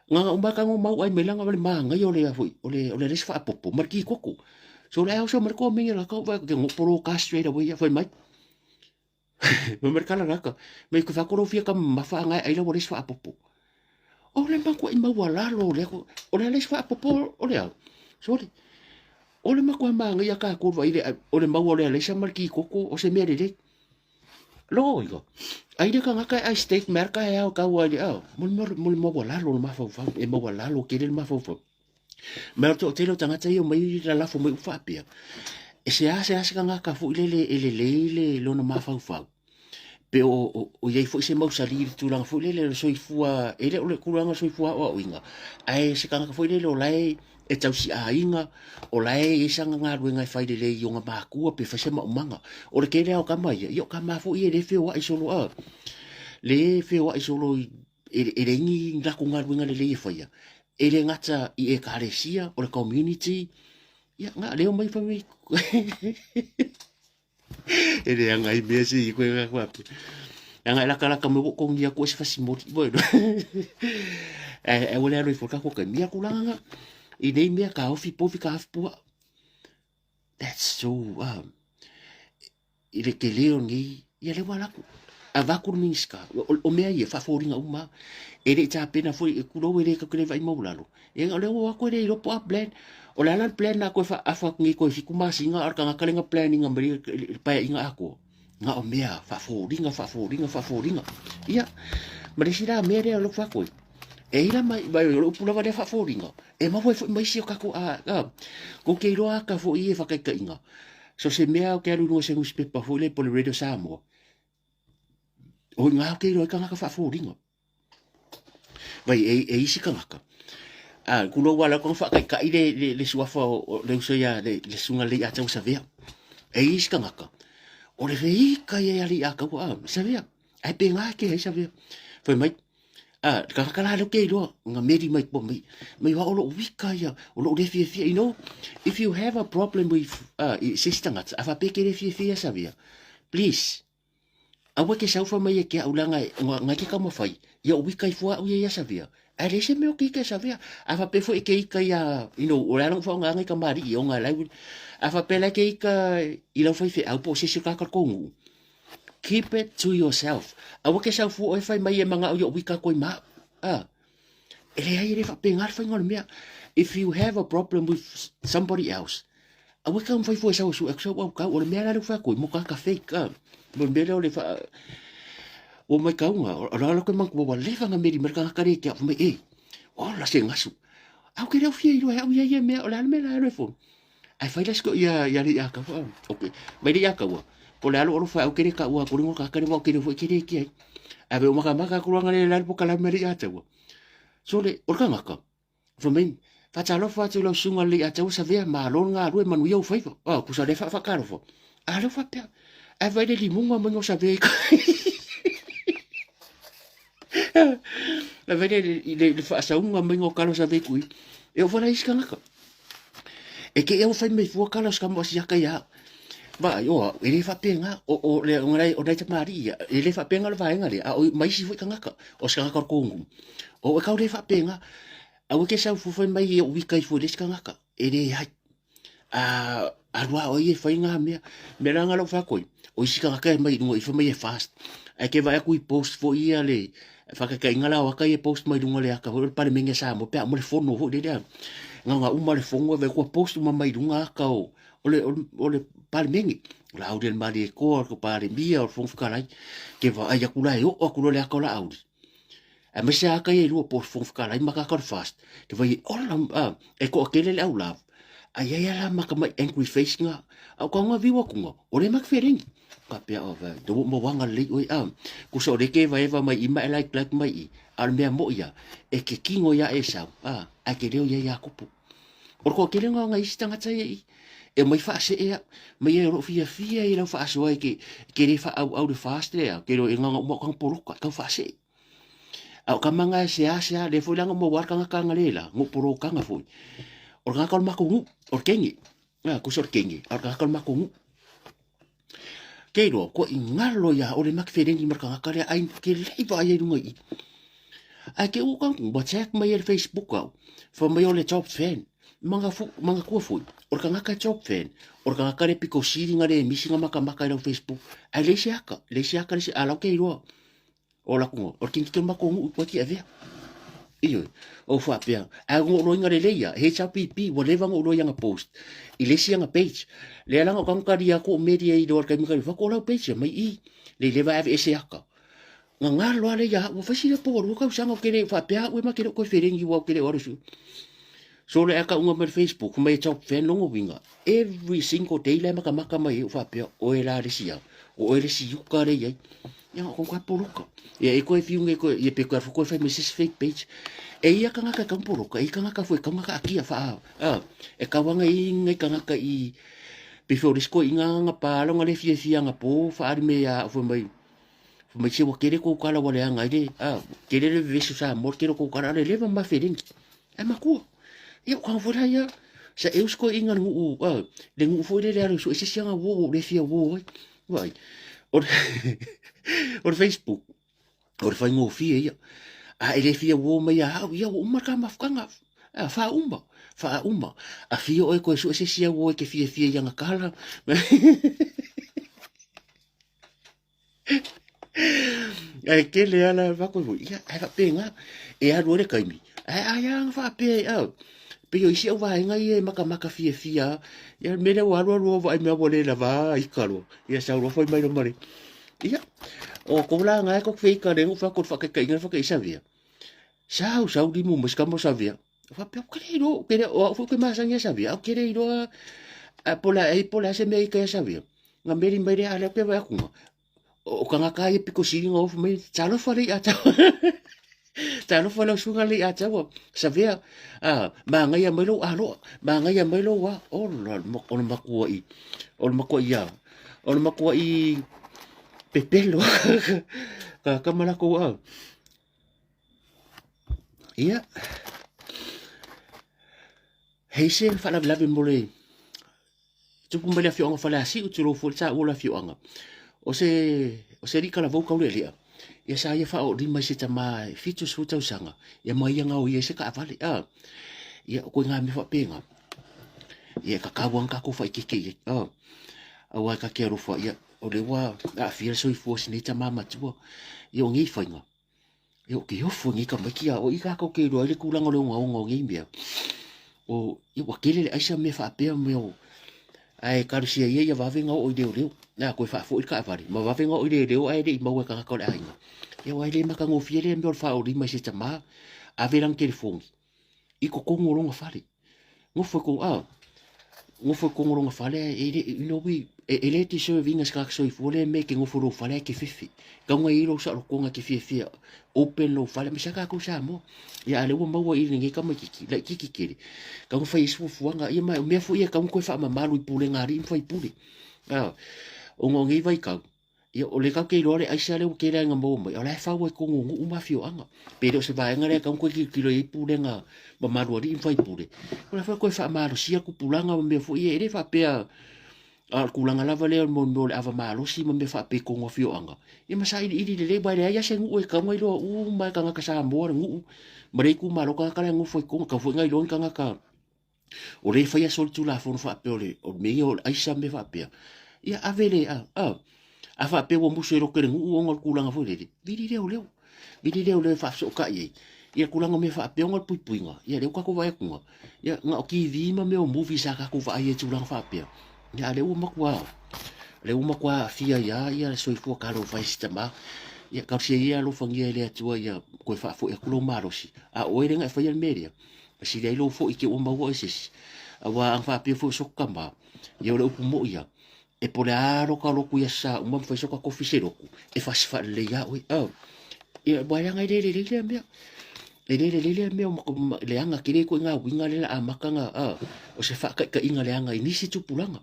Nga uma ka ngo mau ai mai langa wale maangai o le foi o le o le les faapopo ma le kikoko. So le au so ma le ko mingi la ka va ke ngo polo ka straight away ya foi mai. Ma mai kala raka. Me ko fa kolo fia ka mafa ngai ai la wale faapopo. O le makua i maua lalo le ko o le les faapopo o le au. Sorry. O le makua maangai a ka ko vai le o le maua o le les ma le kikoko o se mea lelei. Loiga. Ai le kangaka e ai state merka e ao kau ai le ao. Mo le mo le maualalo le mafaufau. E maualalo tele le mafaufau. Ma o toatele o tagata ia omai lalafo mai upu faapea. E seasea se kangaka foi lele e lelei le lona mafaufau. Pe o, o, o i ai foi se mausali i le tulaga foi lele o le soifua, e le o le tulaga o le soifua aoaoina, ae se kangaka foi lele o la e e tausiaiga, o la e i ai sana galuega e fai lelei i ona makua pe fai se maumaga. O le tele lava o tama ia, ia o tama foi ia e le feoai solo a. Le feoai solo i, e, e leai ni latou galuega lelei e faia. E le gata i ekalesia, o le community, ia, na, lea omai fai mai E leaga ai mea se i koe ka kuape. Leaga e lakalaka mai ua kongi aku ai se fasimoli. Voi no. E e ua le alo ifo ka koke mia kulanga nga. I nei mea ka ofi pofi ka ofi pua. That's so i le tele o nei ia le ua laku. Avaku le Minista, o mea ia, faafoliga uma. E le i tapena foi, e kulou e le kau ke le vaai maulalo. E o lea ua o atu e le iloa po o a plan. O le a la le plan na koe faaafa atu nei koe 7 masina a o le tagata lea na plan ina mai le paeaiga atoa. Na o mea faafoliga, faafoliga, faafoliga. Ia, ma le isi la mea lea o lou fai atu ai. E ila mai, mai o le upu lava lea faafoliga, e maua ai foi ma isi o kakou a, a, kou te iloa aka foi e whakaikainga. So se mea o ke alu i lunga se newspaper foi le po le Radio Samoa, o i ngā o ke iloa i kangaka faafoliga. Vai, e, e isi kangaka. A, kulo ua lau kanga whakaikai le, le, le suafa o, o le uso ia, le, le sunga le ia tau savea. E isi kangaka. O le veika ia ia le ia kaua, a, savea. Ai pe ngā ke hei savea. Fai mai, a, kangaka la leo ke iloa, nga meri mai po mai, mai wa o lou wika ia, o lou le fiafia, you know, if you have a problem with, i se isi tagata, a faapea ke le fiafia ia savea, please, aua ke saufa mai e ke au leaga e, nga, nga ke taumafai, ia o wika ifo au ia ia savea, ae leai se mea o ke ika e savea, a faapea foi e ke ika ia, you know, o le ala na faaaogaina i kamali'i, o nga lau, a faapea la e ke ika i lau faifeau po o se isi o tagata o le kou nuu, Keep it to yourself. Aua ke sau fua oe fai mai e mangao i o wika koe ma. Ah. E leai e le whaapenga le whainga o le mea. If you have a problem with somebody else, aua ke whai fua e sau su e sau au kau o le mea la le whai koe mo ka ka fake. Ah. Mo le mea lea o le wha o mai kaunga, o la la koe manku wa leva nga meri merka nga kare kia mai e. O la se ngasu. Au ke leo fia i roe au ia ia mea o le ale mea la e fo. Ae fai la siko ia ia le ia kaua. Okay. Mai le ia kaua. Po le alo alo fai au kere ka ua kore ka kere wa kere fo kere ki ai. Ae ve o maka maka kuranga le la po kala me le ia taua. So le o ka ngaka. Fa mai fa atu lau sunga le ia taua sa vea ma lo nga rue manu ia u faiva. Ah kusa le fa fa karo fo. A le fa pea. Ae vai le limunga mai o sa vea i ka. Ae vai le le le faasaunga mai o kalo sa vea kui. E o fala isi kangaka. E ke ia fai mai fua kala ska mo sia ka ia. Va o e le faapega o o le o ngai o nai tamari ia e le faapega le vaega le a o mai si foi kangaka o se kangaka o kongu. O e kau le faapega aua ke sau fu fai mai e o wika i fo le se kangaka e le hai. A alu a o ia e fai ngā mea. Mea la ngā lau whakoi. O isi kangaka e mai runga i wha mai e fast. Ai ke vai aku i post fo ia le whakakainga la o aka i post mai runga le aka hoi o le palemenge sa mo pea mo le fono hoi le lea. Ngā ngā uma le fongo e vai kua post uma mai runga aka o o le, o le, o le palemenge. O la auri le mali e koa, o le palemia, o le fongo whakalai. Ke vai ai aku la e o aku lo le aka o la auri. Aemaise lava kai e lua po o le Fofoga Fetalai ma kaka o le FAST, te vai e ola e toatele le au lava, a iai a la ma ka mai angry face nga, a o ka nga viu atu nga, o le ma ke feeling. Ka pea o vai, te mo wanga lei oi a, kusa o le ke vai eva mai i ma e like like mai i, a o le mea mo ia, e ke kingo ia e sau, a, a ke leo ia ia kupu. O le toatele nga nga isi tagata ia i, e mai faasee a, mai e o loo fiafia i lau faasoa e ke, ke le faaauau le FAST lea, ke leo e nganga uma o kanga poloka, tau faasee. A o ka manga e seasea, le foi langa mo war kanga kanga le la, ngo poro kanga foi. O le kanga o le mako ngu, o le kenge. A, kusa o le kenge, a o le kanga o le mako ngu. Ke iloa, kua i ngalo ia o le maki wherengi ma le kanga kare ai, ke lei va ai runga i. Ai ke uka, WhatsApp mai e le Facebook au, fa mai o le top fan. Manga fu, manga kua foi. O le kanga ka top fan. O le kanga kare piko siri nga le misi nga maka maka i lau Facebook. Ai le se aka, le se aka, le se alau ke iloa. O la kunga, o le kingi ke mako ngu kua ki avea. Ioe, o whaapea, a ngo roinga le leia, HRPP, ua leva ngo roinga post, i le isi anga page. Le alanga o kangu ria ko media i loa kai mika whako lau page mai i, le leva ave ese aka. Nga ngā loa le ia, ua whaisi le po, rua kau sanga o kere whaapea ue ma kere koe wherengi wau kere o arusu. So le aka unga mai Facebook, mai e top fan longo winga. Every single day le maka maka mai e whaapea, oe la le sia, o oe le si yuka le iai. Ia ko ka poloka. Ia e koe fiunga e koe, ia pe koe koe fai me se fake page. E ia kangaka ka poloka, e kangaka foi kangaka akia fa a. E kawanga i ngai kangaka i pe fo risko i nga nga pa longa le fia fia nga po fa ari me ya fo mai. Fo mai se wa kere ko kala wale anga ile a kere le vesu sa mor kere ko kala le leva ma ferengi. E makua. Ia ka fo ia sa eusko inga ngu a le ngu fo le le alu so e se sianga wo le fia wo. Vai. O le, o le Facebook, o le whaingofie ia. A e le fia wō mai a hau, ia ua uma ka mafukanga. A wha uma, wha uma. A fia oe koe sue se sia wō e ke fia fia i anga kala. Ai ke le ala wako iho, ia, ai whapenga, e aru ore kaimi. Ai ai anga whapea i au. Pe o isi au vaenga ia e makamaka fiafia, ia mele o alu alu o vai mea ua le lava i kalo. Ia sau loa fai mai lo mare. Ia, o ko la ngai ko fei ka rengu fa ko fa ke kai ngai fa ke isavia. Sau sau limu mai se tama o Savea. Faapea, ou te le iloa, ou te le, o au foi ou te masani ia Savea, ou te le iloa a po o le a po o le a se mea i tai a Savea. Na meli mai lea, a lea ou te vaai atu na, o tagata ia pito sili ona ofo mai, talofa le i'a tau. Talofa lau susuga le i'a tau, Savea, a, manaia mai lou aloa, manaia mai lou a, ola, o le matua'i, o le matua'i a, o le matua'i pepelo. Ka tama latou a. Ia, hei se faalavelave mo le tupu mai le afioaga o Faleasiu, tulou foi le taua o le afioaga. O se, o se alii talavou taulealea, ia sa ia faaoolima i se tama e 70 tausaga, ia ma ia gaoia ai se taavale. A, ia o ituaiga mea faapena, ia e tatau lava ona tatou faaeteete i ai. A, aua e ta te alofa, ia o lea ua aafia le soifua o si nei tama matua. Ia o nei faiga, Ia, ou te ofo i nei tamaiti a o i tatou te iloa ai le tulaga o le ogaoga o nei mea. O, ia ua tele le aisa mea faapea mea o, ae talosia ia ia vave ona oo i leoleo. Na toe faafoi le taavale, ma vave ona oo i leoleo ae le i maua e tagata o le aiga. Ia aua e le matagofie lea mea o le faaolima i se tama, ave lana telefoni i totonu o lona fale. Nofo i totonu, a, nofo i totonu o lona fale e le, you know, we, e le deserve ina se tagata soifua lea mea e te nofo i lou fale ae te fefe. Tatau ona i ai lou saolotoga e te fiafia open lou fale, aemaise lava tatou Samoa. Ia a o lea ua maua i lenei tamaitiiti laitiiti tele, tatau ona fai ai se fuafuaga. Ia ma o mea foi ia e tatau ona toe faamamalu i pulega a alii ma faipule. A, ona o nei vaitau, Ia, o lea tatou te iloa le aisa lea ua tele lava ina maua mai, o la e fau ai i totonu o nuu ma afioaga. Pe le o se vaega lea e tatau ona toe tilotilo i ai pulega mamalu a alii ma faipule, o le a foi toe faamalosia tupulaga ma mea foi ia, e le faapea a o le tulaga lava lea o le mea o le ava malosi ma mea faapea i totonu o afioaga, ia ma sailiili lelei, aua e leai lava se nuu e tatau ona iloa uma e tagata Samoa le nuu ma le itumalo tagata la e nofo i totonu, e tatau foi ona iloa ni tagata o lea e faia solitulafono faapea o le mea ia o le aisa ma mea faapea, ia ave le, a, a, a faapea ua musu e lote le nuu ona o le tulaga foi lele, vili leoleo, vili leoleo e faafesootai ai, ia tulaga o mea faapea ona o le puipuiga, ia lea ua tatou vaai atu, ia na o TV ma mea o movie sa tatou vaai ai i tulaga faapea, ia a o lea ua matua, lea ua matua aafia ai lava ia le soifua talofa e si tama. Ia talosia ia alofagia e le Atua ia toe faafoi atu lou malosi, a o oe lea na e faia le mea lea, E sili ai lou foi te ua maua oe se isi. Aua a faapea foi o soka tama, ia o le upu moi ia, e po o le a loka lotu i aso sa uma ma fai soka kofi se lotu, e fasi faalelei lava oe. Oh. Ia, aua leaga e le lelei lea mea. E le lelei lea mea, leaga tele ituaiga uiga lea o le a amata ona, o se faataitaiga leaga i nisi tupulaga.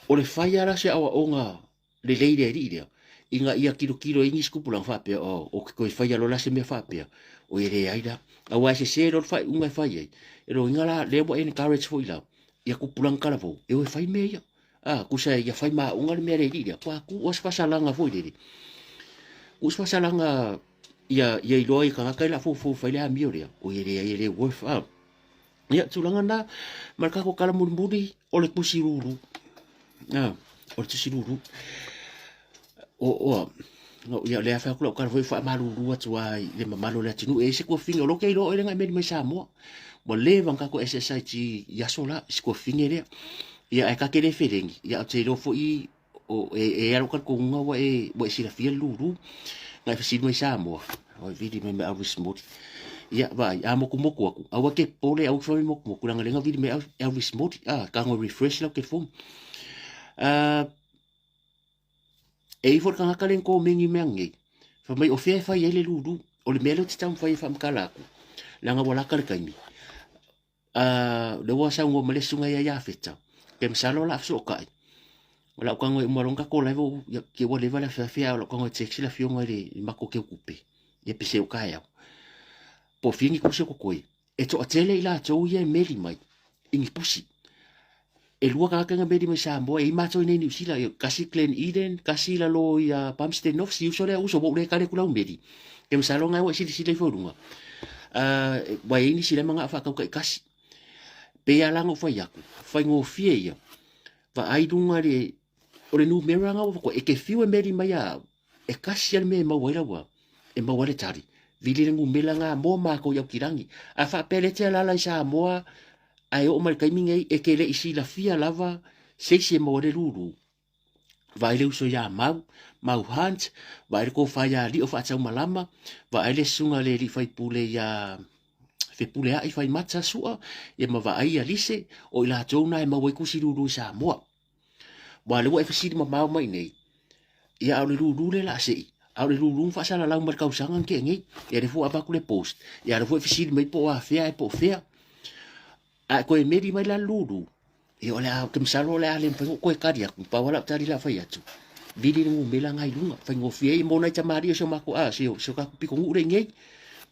O le fai lava la o se aoaoga lelei le alii lea, ina ia tilotilo ai nisi tupulaga faapea, oh, ou te toe faia loa la se mea faapea, oi e leai la. Aua e sese loa le faaiuga e fai ai, e lona uiga la, lea ua encourage foi la, ia tupulaga talavou, e o e fai mea ia. Ah, tusa ia fai maauga le mea a le alii lea, ua tuu lava se faasalaga foi lele, tuu se faasalaga ia, ia iloa i tagata ia o le a foufou e fai le amio lea, oi e leai e le worth, ah. Ia, tulaga na, ma le tatou tala mulimuli, o le tusi lulu. Ah, o le tusi lulu. O, o, no, ia, lea fai atu lau tala foi faamalulu atu lava i le mamalu o le atunuu. E i ai se tuafafine, o lea ou te iloa oe lea na e meli mai Samoa. Ua leva ona tatou SSIG i aso la, si tuafafine lea. Ia, ae ta te le feleni, ia, ou te iloa foi o, e, e i ai lou talitonuga ua e, ua e silafia le lulu. Na e fesili mai Samoa, oi vili mai me Elvis Modi. Ia, vaai, a motumotu atu, aua te popole, aua te fai mai motumotu, leaga lea na vili mai Elvis Modi, ah, tago e refresh lau telefoni. Ah, e i ai foi le tagata lea na komeni mea nei, fai mai o fea e fai ai le lulu, o le mea lea ou te taumafai e faamatala atu, leaga ua lata le taimi. Uh, lea ua saunoa mai le susuga ia Iafeta, ke masalo o le a fesootai. O lau tago e uma loa ona tatou live, ia, ke ua leva le afiafi, a o lau tago e text le afioga i le i matou teutupe, ia pese o taeao. Po o fia ni pusi o totoe. E toatele i latou ia e meli mai i ni pusi. E lua tagata na meli mai Samoa, e i matou i nei Niu Sila, ia, kasi Glen Eden, kasi i lalo ia Palmerston North, si uso lea uso, ua ou le tali atu lau meli. Ke masalo na ua e silasila ifo i luga. Uh, ua i ai nisi lea manao faatau taitasi. Pei lava la ona ou fai atu, faigofie ia, vaai luga le, o le numera na ua e te fiu e meli mai a au, e kasi lava le mea e maua ai lau a, e maua ai le tali. Vili le numera na mo matou i Aukilani. A faapea lea e te alaala i Samoa, ae oo mai le taimi nei, e te le i silafia lava se isi e maua ai le lulu. Vaai le uso iā Mau, Mau Hunt, vaai le kofa iā Lio Faataumalama, vaai le susuga le alii faipule iā Fepuleai Faimata Sua, ia ma vaai ia Lise, o i latou na e maua ai kusi lulu i Samoa. Ua lea ua e fesili mamao mai nei, ia a o le lulu lea la sei, a o le lulu na faasalalau mai le kausaga na tea nei, ia lea foi ua avatu le post, ia lea foi e fesili mai po o afea ae po o fea. A e toe meli mai la le lulu, ia o le a, ou te masalo o le a le mafai ona ou toe tali atu, pau lava lau tali o le a fai atu, vili le numera lena i luga, faigofie ai mo nai tamalii o si o matou, a, si o tatou pitonuu lea i inei.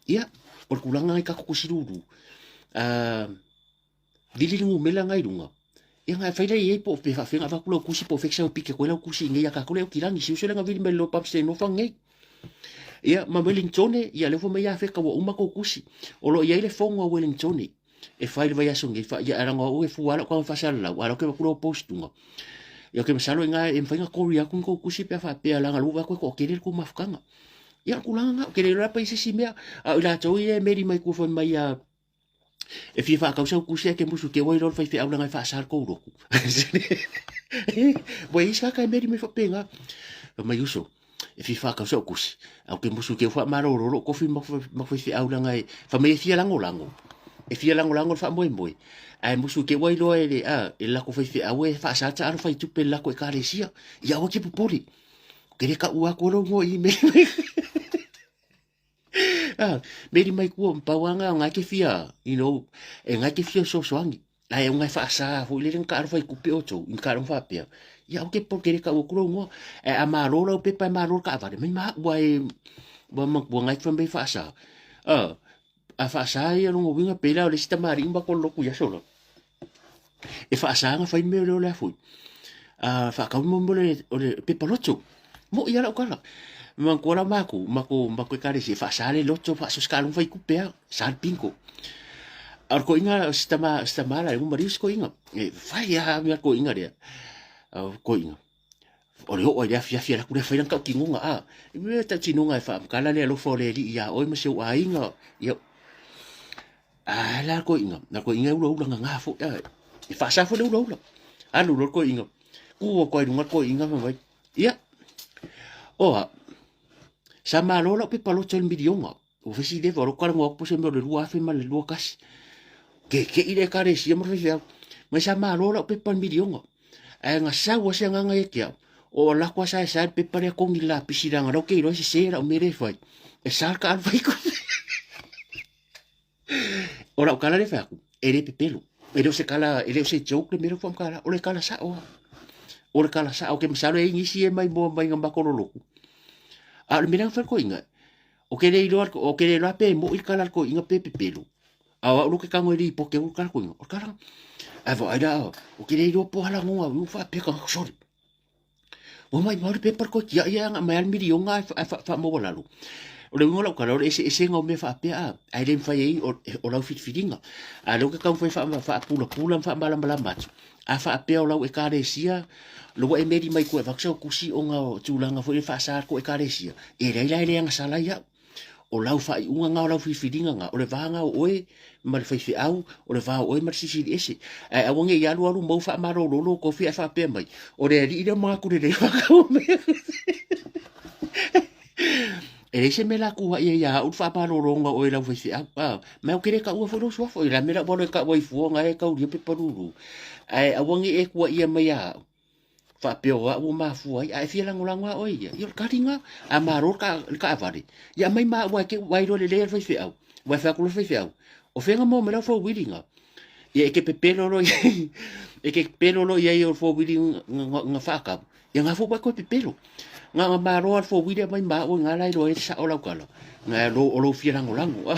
Ia, o le tulaga lena i tatou tusi lulu, vili le numera lena i luga, ia ona e fai lea i ai po o pe faapefea ona avatu lau tusi po o fea e te sau e piki atu ai lau tusi i inei ia tatou lea e aukilagi, si uso lea na vili mai le loa Palmstain Nofoaga nei. Ia, ma Wellingtone, ia lea foi mai ia Feka ua uma tou tusi. O lo o i ai le fono a Wellingtone e fai le vaiaso nei, fa, ia, leaga o au e fua lava lau taga faasalalau, a o la e ou te avatu lau post luga. Ia, ou te masalo i ina e mafai ona kori atu ni tou tusi pe a faapea leaga o lea ua vaai atu e toatele le tou mafutaga. Ia, o le tulaga lena, ou te le iloa la pe i ai se isi mea, a o i latou ia e meli mai tua fai mai a e fia faatau sau tusi ae te musu te ua iloa le faifeau leaga e faasa le tou lotu. Ua i ai se tagata e meli mai faapena. Fai mai uso, e fia faatau sau tusi, ae ou te musu te faamalolo lou kofi ma faifeau leaga e fai mai e fia lagolago. E fia lagolago le faamoemoe, ae musu te ua iloa e le a e le latou faifeau e faasa le taalo faitupe i le latou ekalesia. Ia aua e te popole. Ou te le taua atu lou igoa i email. Ah, meri mai kua, pau anga o ngai te fia, you know, e ngai te fia sosoangi. Ai o ngai whaasa foi lele nga aro whai kupe o tou, in ka aro whapea. Ia o ke po kere ka ua kuro ngoa. E a malo lau pepa e malo ka avare. Mai ma ua e ua ma ua ngai whambe whaasa. Ah, a whaasa ia rongo winga pela o le sita mari umba ko loku ia solo. E faasa ana fai mea lea o le a foi. A faakau mo mo le o le pepa loto. Mo ia lau kala. Manatua la makou, makou makou ekalesia e faasa le loto faasosikaaluga fai tupe a, sa le bingo. A o le toeaina si tama si tama la e uma maliu si toeaina. E fai lava mea a le toeaina lea. O le toeaina, o le oo ai le afiafi alu atu lea fai lana tautinoga a. I mea tautinoga e faamatala le alofa o le Alii ia oe ma si ou aiga. Ia A la koiga, na koiga e ulaula ngā foi, a, e whaasa foi le ulaula. Alu lo koiga, kua koe runga koiga ma mai. Ia, oa, sa malo lau pepa loto le milionga. O fesi le varo kala ngā pose me o le 2000 ma le 21. Ke ke i le ekalesia ma faifeau. Mai sa malo lau pepa le milionga. Ae nga sau a se anganga ia te au. O la kua sa e sa le pepa lea kongi la pisi langa lau ke iloa se se lau mere e fai. E sa ka alu fai koe. O lau kala lea fai atu, e le pepelo. E le o se kala, e le o se joke le mea lea ua faamatala, o le kala sao lava. O le kala sao, ke masalo e i ai nisi e maimoa mai ga matou lolotu. A o le mea lea na fai le toeaina, ou te le iloa, ou te le iloa pe moi le kala a le toeaina pe pepelo. A o au loa ke tago e lipoti atu le kala a le toeaina, o le kala. Ae vaai la, ou te le iloa po o a lagoga ua faapea tagata sole. Ua maimau le pepa le toe tiai ae agai mai lava le miliona ae faamaualalo. O le uiga o lau tala, o le eseesega o mea faapea a, ae le mafai ai o lau filifiliga. A o lea ou te taumafai e faapulapula ma faamalamalama atu, a faapea o lau Ekalesia, lea ua e meli mai tua e avatu sau tusi ona o tulaga foi lea e faasa le tou Ekalesia, e leai la e le agasala ai au. O lau faaiuga na o lau filifiliga na, o le va na o oe ma le faifeau, o le va o oe ma le Silisili Ese. Ae aua ne i alu alu mau faamalolo lou tofi ae faapea mai, o le alii lea manatu lelei faatau mea. E leai se mea la tuuai ai ia au le faamalologa o oe lau faifeau. Ah, ma ou te le taua foi lou suafa, o le a le mea la ua alu e tau ai fua na e taulia pepa lulu. Ae aua ne i e tuuaia mai ia au. Faapea o au ua mafua ai, a e fia lagolago lava oe ia, ia o le kali lena. A malo le taavale, ia aumai ma au ae te i ua iloa lelei e le faifeau. Ua fai atu loa le faifeau, o fea na maua mai lau four wheeler na? Ia e te pepelo loa i ai, e te pepelo loa i ai o le four wheeler na faatau, ia na foi ua e toe pepelo. Na ona malo lava le four wheeler aumai ma au, na la e iloa ai le sao o lau tala, na o lou fia lagolago.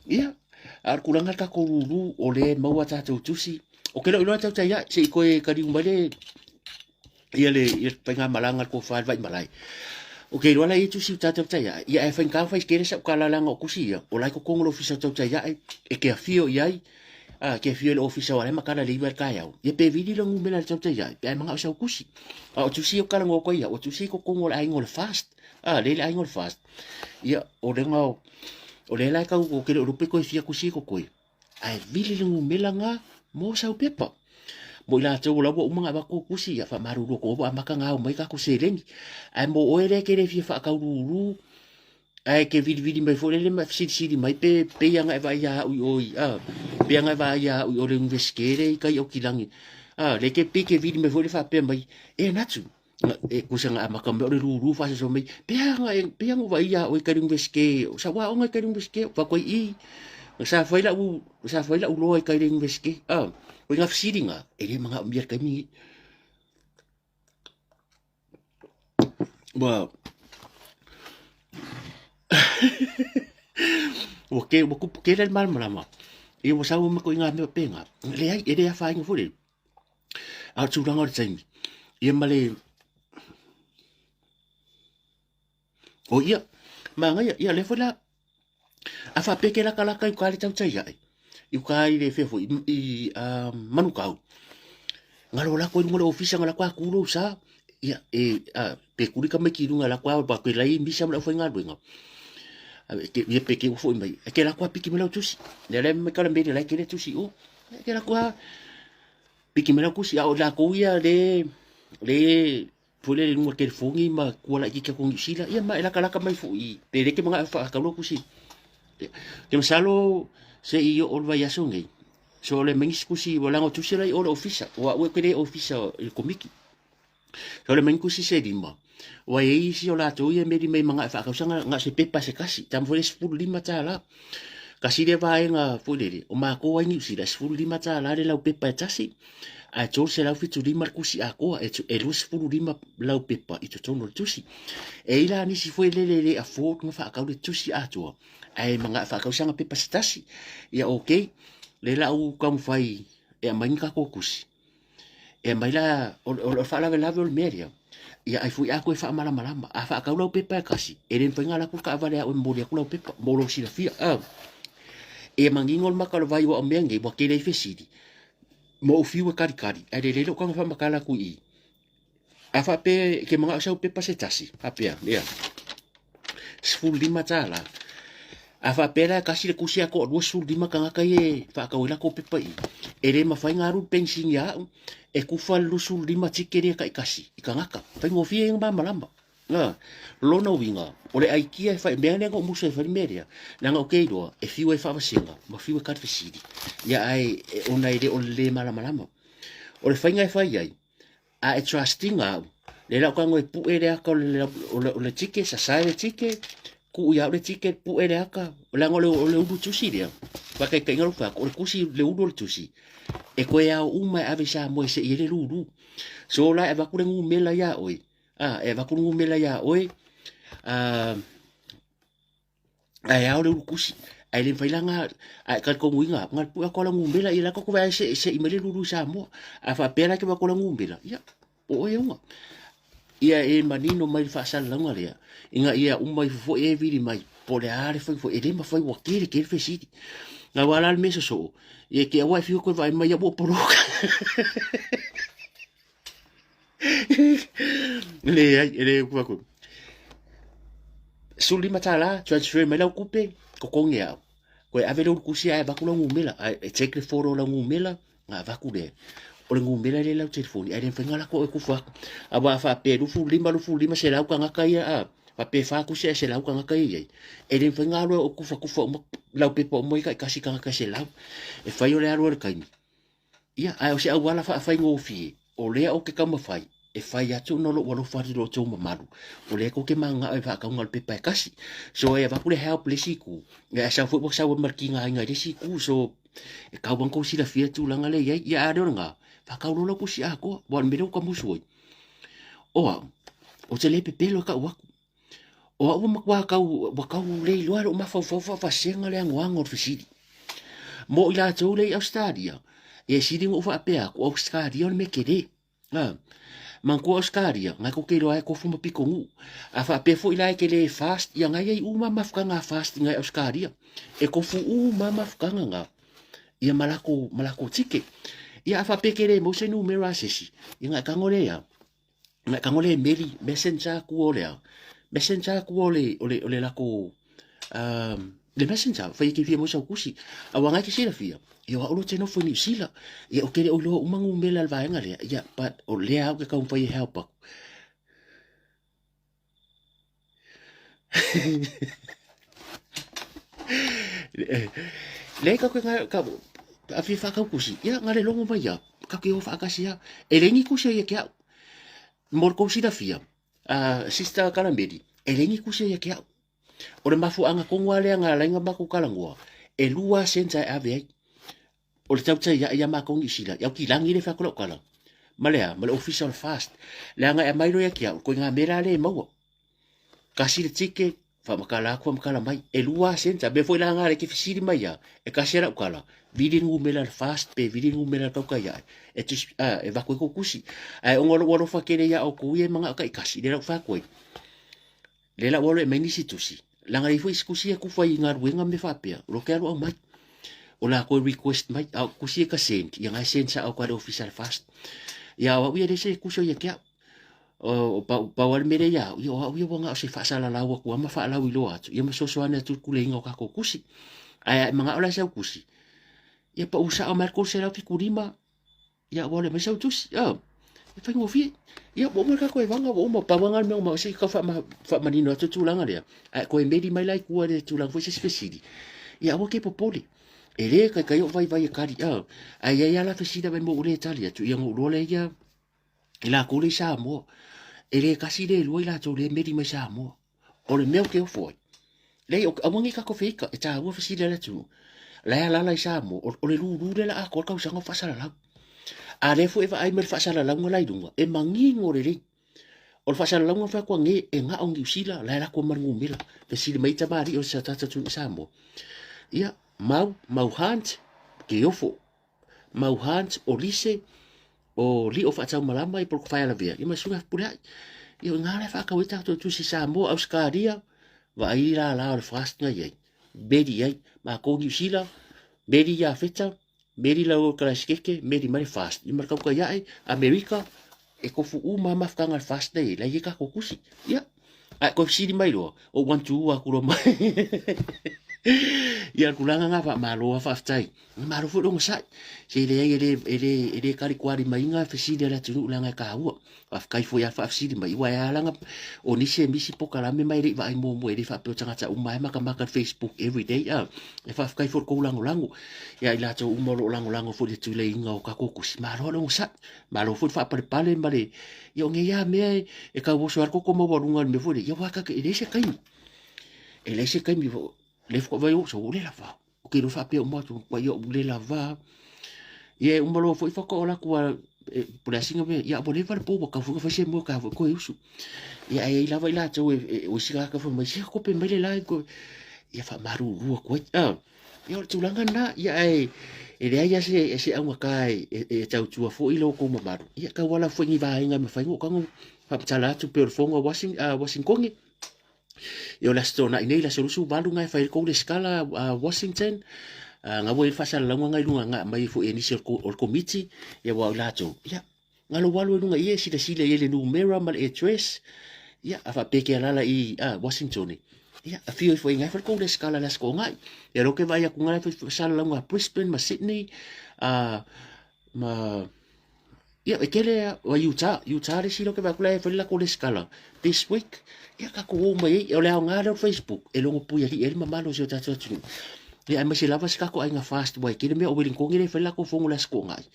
Ia, a o le tulaga le tatou lulu o lea e maua tatou tusi. O ke lou iloa tautai ai, se i koe kaliu mai le ia le ia le faigamalaga le tofa i le vaimalae. O ke iloa la ia tusi o tatou tai ai, ia ae faigata ona fai tele sau tala leaga o tusi ia, o la e totogi le ofisa o tautai ae, e te afio i ai, a, te afio i le ofisa o la e matala i le 9 i le taeao, ia pe vili le numera i le tautai ae, pe a e manao i sau tusi. A o tusi ia ou talanoa atu ai au, o tusi ia i totonu o le aiga o le FAST. A, lea le aiga o le FAST. Ia, o le nga, o lea la e tau, o ke le o lupe koe fia kusi ko koe. Ae vili le numera nga, Mo sau pepa. Mo i latou o la ua uma ona avatu tusi, ia faamalulu atu ua amata ona ao mai tatou seleni. Ae mo oe lea e te le fia faatauluulu, ae te vilivili mai foi lele ma fesilisili mai pe pei ana e vaai ia au i o i, a, pei ana e vaai ia au i o le Iunivesite lea i tai o Kilagi. A, lea te pei te vili mai foi le faapea mai, e Natu, e kusa na amata mai o le lulu faasoso mai, pe ana e, pei ana vaai ia oe i tai Iunivesite, o sau aoga i tai Iunivesite, fai atu ai i, sa fai lau, sa fai lau loa i tai le Iunivesite. A, o ina fesiliga, e le manaomia i le taimi lenei. Ua ua ke ua kupu tele le malamalama ia ua sau ma koinga mea penga leai e le afaina foi le a o tulaga o le taimi ia ma le o ia manaia ia lea foi la a faapea ke lakalaka i uka le tautai ae i uka i le fea foi i Manukau ngalo lako i lunga o le ofisa nga lako a ku lou sa ia e pe kuli tamaiti i lunga lako a pa ke lai misa ma le aufaigaluega ia pe ke ua foi mai e ke lako a piki mai lau tusi lea le mai kala mele lai ke le tusi o ke lako a piki mai lau tusi a o lakou ia le le foi lele i luga o le telefoni ma kua laitiiti atu Niu Sila, ia ma e latalata mai foi pe le te manao e faatau lau tusi. Ke masalo se i oo le vaiaso nei, so le mai nisi tusi, ua leaga o tusi la i o le ofisa, ua au e te le ofisa i le komiti. So le mai ni tusi se lima, ua i ai isi o latou ia e meli mai manao e faatau sa na o se pepa se tasi, tama foi le $15. Kasi lea vaega foi lele, o matou ai Niu Sila, e $15 le laupepa e tasi, ae 375 le tusi atoa, e 25 laupepa i totonu o le tusi. E i la nisi foi lele le afford na faatau le tusi atoa, ae manao e faatau sana pepa se tasi. Ia okay, le la ou taumafai e aumai ni tatou tusi. E aumai la, o le faalavelave o le mea lea, ia ai foi a toe faamalamalama. A faatau lau pepa e tasi, e le mafai ona alu atu le taavale a oe e momoli atu lau pepa mo lou silafia. E manino le mata o le vai o au mea nei, ua tele ai fesili. Ma ou fiu e kalikali, ae lelei lou taga faamatala atu i i. A faapea e te manao i sau pepa se tasi, faapea, ia, $15. A faapea la e tasi le tusi a toa 25 tagata ia e faatau ai latou pepa i i, e le mafai ona alu le penisini ia au e kufa le 25 tike lea taitasi i tagata. Faigofie ia ona malamalama. Na, lona uiga, o le aikia e fai, mea lea na ou musu ai e fai le mea lea, leaga ou te iloa, e fiu ai faavasega, ma fiu e kali fesili, ia ae, ona e le o le lē malamalama. O le faiga e fai ai, a e trust ina au, lea la ou tago e pue le aka o le, o le, o le tike, sasae le tike, tuu ia au le tike, pue le aka, leaga o le, o le ulu tusi lea, faataitaiga lou fai atu, o le tusi, le ulu o le tusi, e toe ao uma e ave i Samoa e sei ai le lulu. So la e avatu le numera iā oe, A, e avatu le numera iā oe, a, ae ao le ulu tusi. Ae le mafai la ona, a e talitonuina, na o le pue atu lava o lau numera, ia la tatou vaai se i mai le lulu i Samoa. A faapea la e te vaai atu i lau numera, ia, o oe e ona. Ia e manino mai le faasalalauga lea, ina ia uma ifo foi e vili mai, po o le a le fai foi, e le mafai ua tele tele fesili. Aua la le mea sosoo, ia te aua e fiu e toe vaai mai au ua poloka. Leai, e le upu atu. $15 transfer mai lau tupe, totogi e au. Koe ave lou tusi ae avatu lau numera, ae e take le photo o lau numera, ona avatu lea. O le numera lea i lau telefoni, ae le mafai ona lako oe kufa atu. Aua a faapea 25, 25, 100 tagata ia, a, faapea e fa tusi ae 100 tagata ia i ai, e le mafai ona alu e oe kufakufa uma lau pepa uma ia taitasi tagata e 100. E fai o le alu o le taimi. Ia, ae o se auala faafaigofie, o lea ou te taumafai e fai atu ona o lou alofa atu i lo outou mamalu, o lea tou te mananao e faatauga le pepa e tasi. So e avatu le help i le isi itu, ia ae sau foi ua sau ai ma le tigaina i le isi itu. So e tau lava ona tou silafia le tulaga lea e i ai. Ia a le o lena, faatau loa lau tusi atoa, aua o le mea lea ua tamusu ai, o au, ou te le pepelo e tau atu. O au ua matua tau, ua tau le iloa lou mafaufau faavasega le anoano o le fesili. Mo i latou lea i Ausetalia, ia e sili ona ou faapea atu, o Ausetalia o le mea tele. A, manatua Ausetalia, na tou te iloa ai tofu ma pitonuu. A faapea foi la e te le fast, ia na i ai uma lava mafutaga a fast i nai Ausetalia. E tofu uma lava mafutaga na, ia ma latou, ma latou ticket. Ia a faapea e te le maua se numera a se isi, ia na e tago lea ia, na tago le meli messenger atu o lea messenger atu o le o le o le latou um, Le messenger, fai e te fia mo sau kusi. A wanga ke silafia, ia wa ulo te nofo i Niu Sila. Ia o kere o iloa uma ngumela le vaega lea. Ia, but o lea au ke kaumawhai e help aku. Lea ka koe ka a fia whakau kusi. Ia, ngā le longo mai ia. Ka koe o whaakasi ia. E lengi kusi ia ke au. Mo le kau fia. Sister Karameri. E lengi kusi ia ke au. O le mafuaaga tonu lava lea na ala ai ona matou talanoa, e 2 cents e ave ai. O le tautai ia ia matou Niu Sila, ia kilagi le fai atu lau tala. Ma le a? Ma le ofisa o le FAST. Leaga e aumai loa ia te au, ituaiga mea la lea e maua. Tasi le ticket, faamatala atu faamatala mai. E 2 cents. A mea foi la na e te fesili mai lava, e tasi lava lau tala, vili le numera o le FAST pe vili le numera o le tautai ae, e, e avatu ai kou tusi. Ae ona o lou alofa tele ia outou ia e manao taitasi, lea la ou fai atu ai, Lea la ua alu e aumai nisi tusi, leaga e i ai foi isi tusi ia e tufa i galuega ma mea faapea, o lo te alu aumai. O latou e request mai, a o tusi ia e ka send, ia na e send sao atu lava i le ofisa a le FAST. Ia o au ia e leai se tusi o ia te au. O pau, pau lava le mea lea ia au, ia o au ia ua na o se faasalalau atu lava ma faalauiloa atu, ia ma fesoasoani atu i le kuleina o tatou tusi. Ae a e manao la i sau tusi, ia pau sao mai lava le 375, Ia ua le mai sau tusi. Oh, e faigofie. Ia ua uma le tatou evaga ua uma. Pau lava lena o le mea ua se i tau faamanino atu le tulaga lea. Ae toe meli mai la i tua i le tulaga foi se isi fesili. Ia aua ke popole. E le taitai ou vaivai e tali. Oh, ae i ai lava la fesili a mai ua le tali atu. Ia ona ou iloa lea ia i latou lea i Samoa. E le tasi le lua i latou lea e meli mai Samoa. O le mea ou te ofo ai, leai, aua ne i tatou feita, e taua fesili a le atunuu. La e alaala i Samoa, o le lulu lea la atoa le tausaga o faasalalau. A lea foi e vaai mai le faasalalauga la i luga, e manino lelei. O le faasalalauga fai atu ane e na o Niu Sila, la e alu atu ma le numera. Fesili mai tamalii o se tagata atunuu i Samoa. Ia, mau, mau Hunt, ke ofo. Mau Hunt, o Lise, o Lio Faataumalama i Polokofaialavea, ia ma Susuga Fepuleai. Ia o i ina la e faatau ai tatou tusi Samoa, Ausetalia, vaai lala o le FAST na i ai, meli i ai, matou Niu Sila, meli ia Feta, meli lau Karasikeke, meli mai le FAST. Ia ma le tautai ae, Amerika, e tofu uma lava mafutaga a le FAST na i ai, la e i ai tatou tusi. Ia, ae toe fesili mai loa, o one two atu loa mai. Ia, le tulaga lena faamalo lava faafetai. Malo foi le onosai. Se leai e le, e le, e le kalikualimaina fesili a le atunuu leaga e taua. Faafetai foi lava faafesili mai, aua e ala ona o nisi e misi polokalame ma e le i vaai muamua, e le faapea o tagata uma lava e matamata i le Facebook everyday a. E faafetai foi i le tou lagolago ia i latou uma o lo o lagolago foi i le tuleiga o tatou tusi. Malo lava le onosai, malo foi le faapalepale ma le, ia o nei lava mea e tau oso ai le toto maualuga i le mea foi lea, ia aua e leai se taimi. E leai se taimi, lea faatoa vaai ua le lava. Ou te iloa faapea uma atu, ua ia ou le lava. Ia e uma loa foi faatoa ola atu a e, po le a sina mea, ia ua leva le po ua tau foi ona fai se moe ka foi koe usu. Ia ae ai lava i latou e, e, o isi tagata fai mai, se kope mai le la e koe. Ia faamalulu atu ai. Ah, ia o le tulaga lena, ia ae e leai lava se, se augata e, e, e tautua foi lo outou mamalu. Ia tauala foi ni vaega e mafai ona ou tago faamatala atu pei o le fono a Washington. Ia o le Aso Toonai nei, le aso 28 na e fai ai le kou lesitala a Washington, na ua i ai le faasalalauga na i luga na aumai ai foi e nisi o le komiti, ia aua o i latou, ia, na lou alu ai luga i i e silasila i ai i le numera ma le address, ia, a faapea e te alaala i Washington, ia, afio ifo i ina e fai le kou lesitala i le Aso Toonai. Ia o lea ou te vaai atu na e fai faasalalauga a Brisbane ma Sydney, ma Ia, e tele a, o Utah, Utah le isi lea ou te vaai atu la e fai le latou resitala this week. Ia, tatou o mai ai, o le aoga lea o le Facebook, e logo puialii ai le mamalu o si o tatou atunuu. Ia, aemaise lava si tatou aiga FAST, aua e tele mea o Wellington lea e fai le latou fono i le Aso Toonai.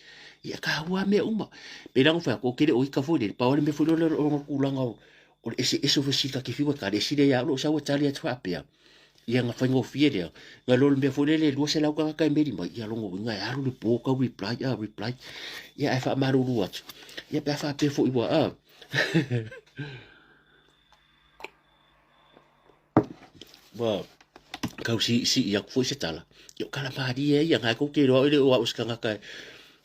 Ia, e taua lava mea uma. Pei la ona fai atu, ou te le o ita foi lele, pau lava le mea foi lele o le tulaga o le eseese o fesili ta te fiu e tali, e sili ai lava lou sau e tali atu faapea, ia na faigofie lea, na iloa le mea foi lele e 200 tagata e meli mai, ia lona uiga e alu le po tau reply, a reply, ia ae faamalulu atu, ia pe a faapea foi ua, a ua tau siisii atu foi se tala, ia o tala malie ia, na e tou te iloa e le o au o se tagata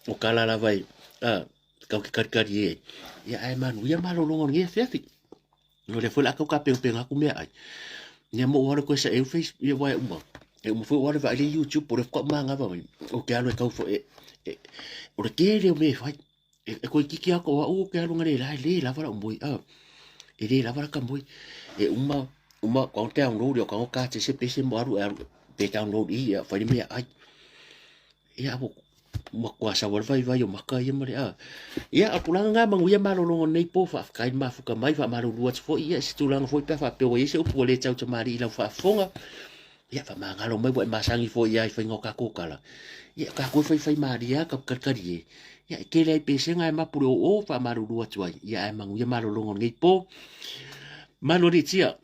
o tala lava e, a, tau te kalikali ai, ia ae manuia malologa o lenei afiafi. No lea foi la kau ka penga atu mea ai. Ia mo wale koe sa eu face ia wai uma. E uma foi wale vai le YouTube o le kwa manga va mai. O ke alo e kau fo e e o le tele o me fai. E, e koe kiki ako wa u ke alo ngare la le lava la umoi a. E le lava la ka moi. E uma uma kwa te ang lo ka ka te se pese mo aru e aru Pe download i ia fai le mea ai. Ia ua matua sau le vaivai o maka ia ma le a. Ia o tulaga na manuia malologa nei po faafetai le mafuta mai faamalulu atu foi ia se tulaga foi pe a faapea ua i ai se upu ua le tautamalii i lau faafofoga. Ia faamagalo mai ua e masani foi ia i faiga o tatou tala. Ia tatou e faifai malie lava talitali e. Ia e tele ai pesega e mapu le oo faamalulu atu ai. Ia ae manuia malologa o lenei po. Malu aliitia,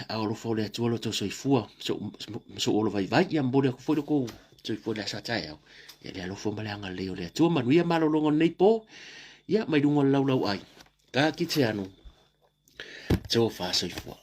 a o alofa o le Atua lo tou soifua, ma sou ola vaivai, ia momoli atu foi lo tou soifua i le aso a taeao. Ia le alofa ma le agalelei o le Atua, manuia malologa o lenei po, ia mai luga o le laulau ai. Ka kite anu, tofa soifua.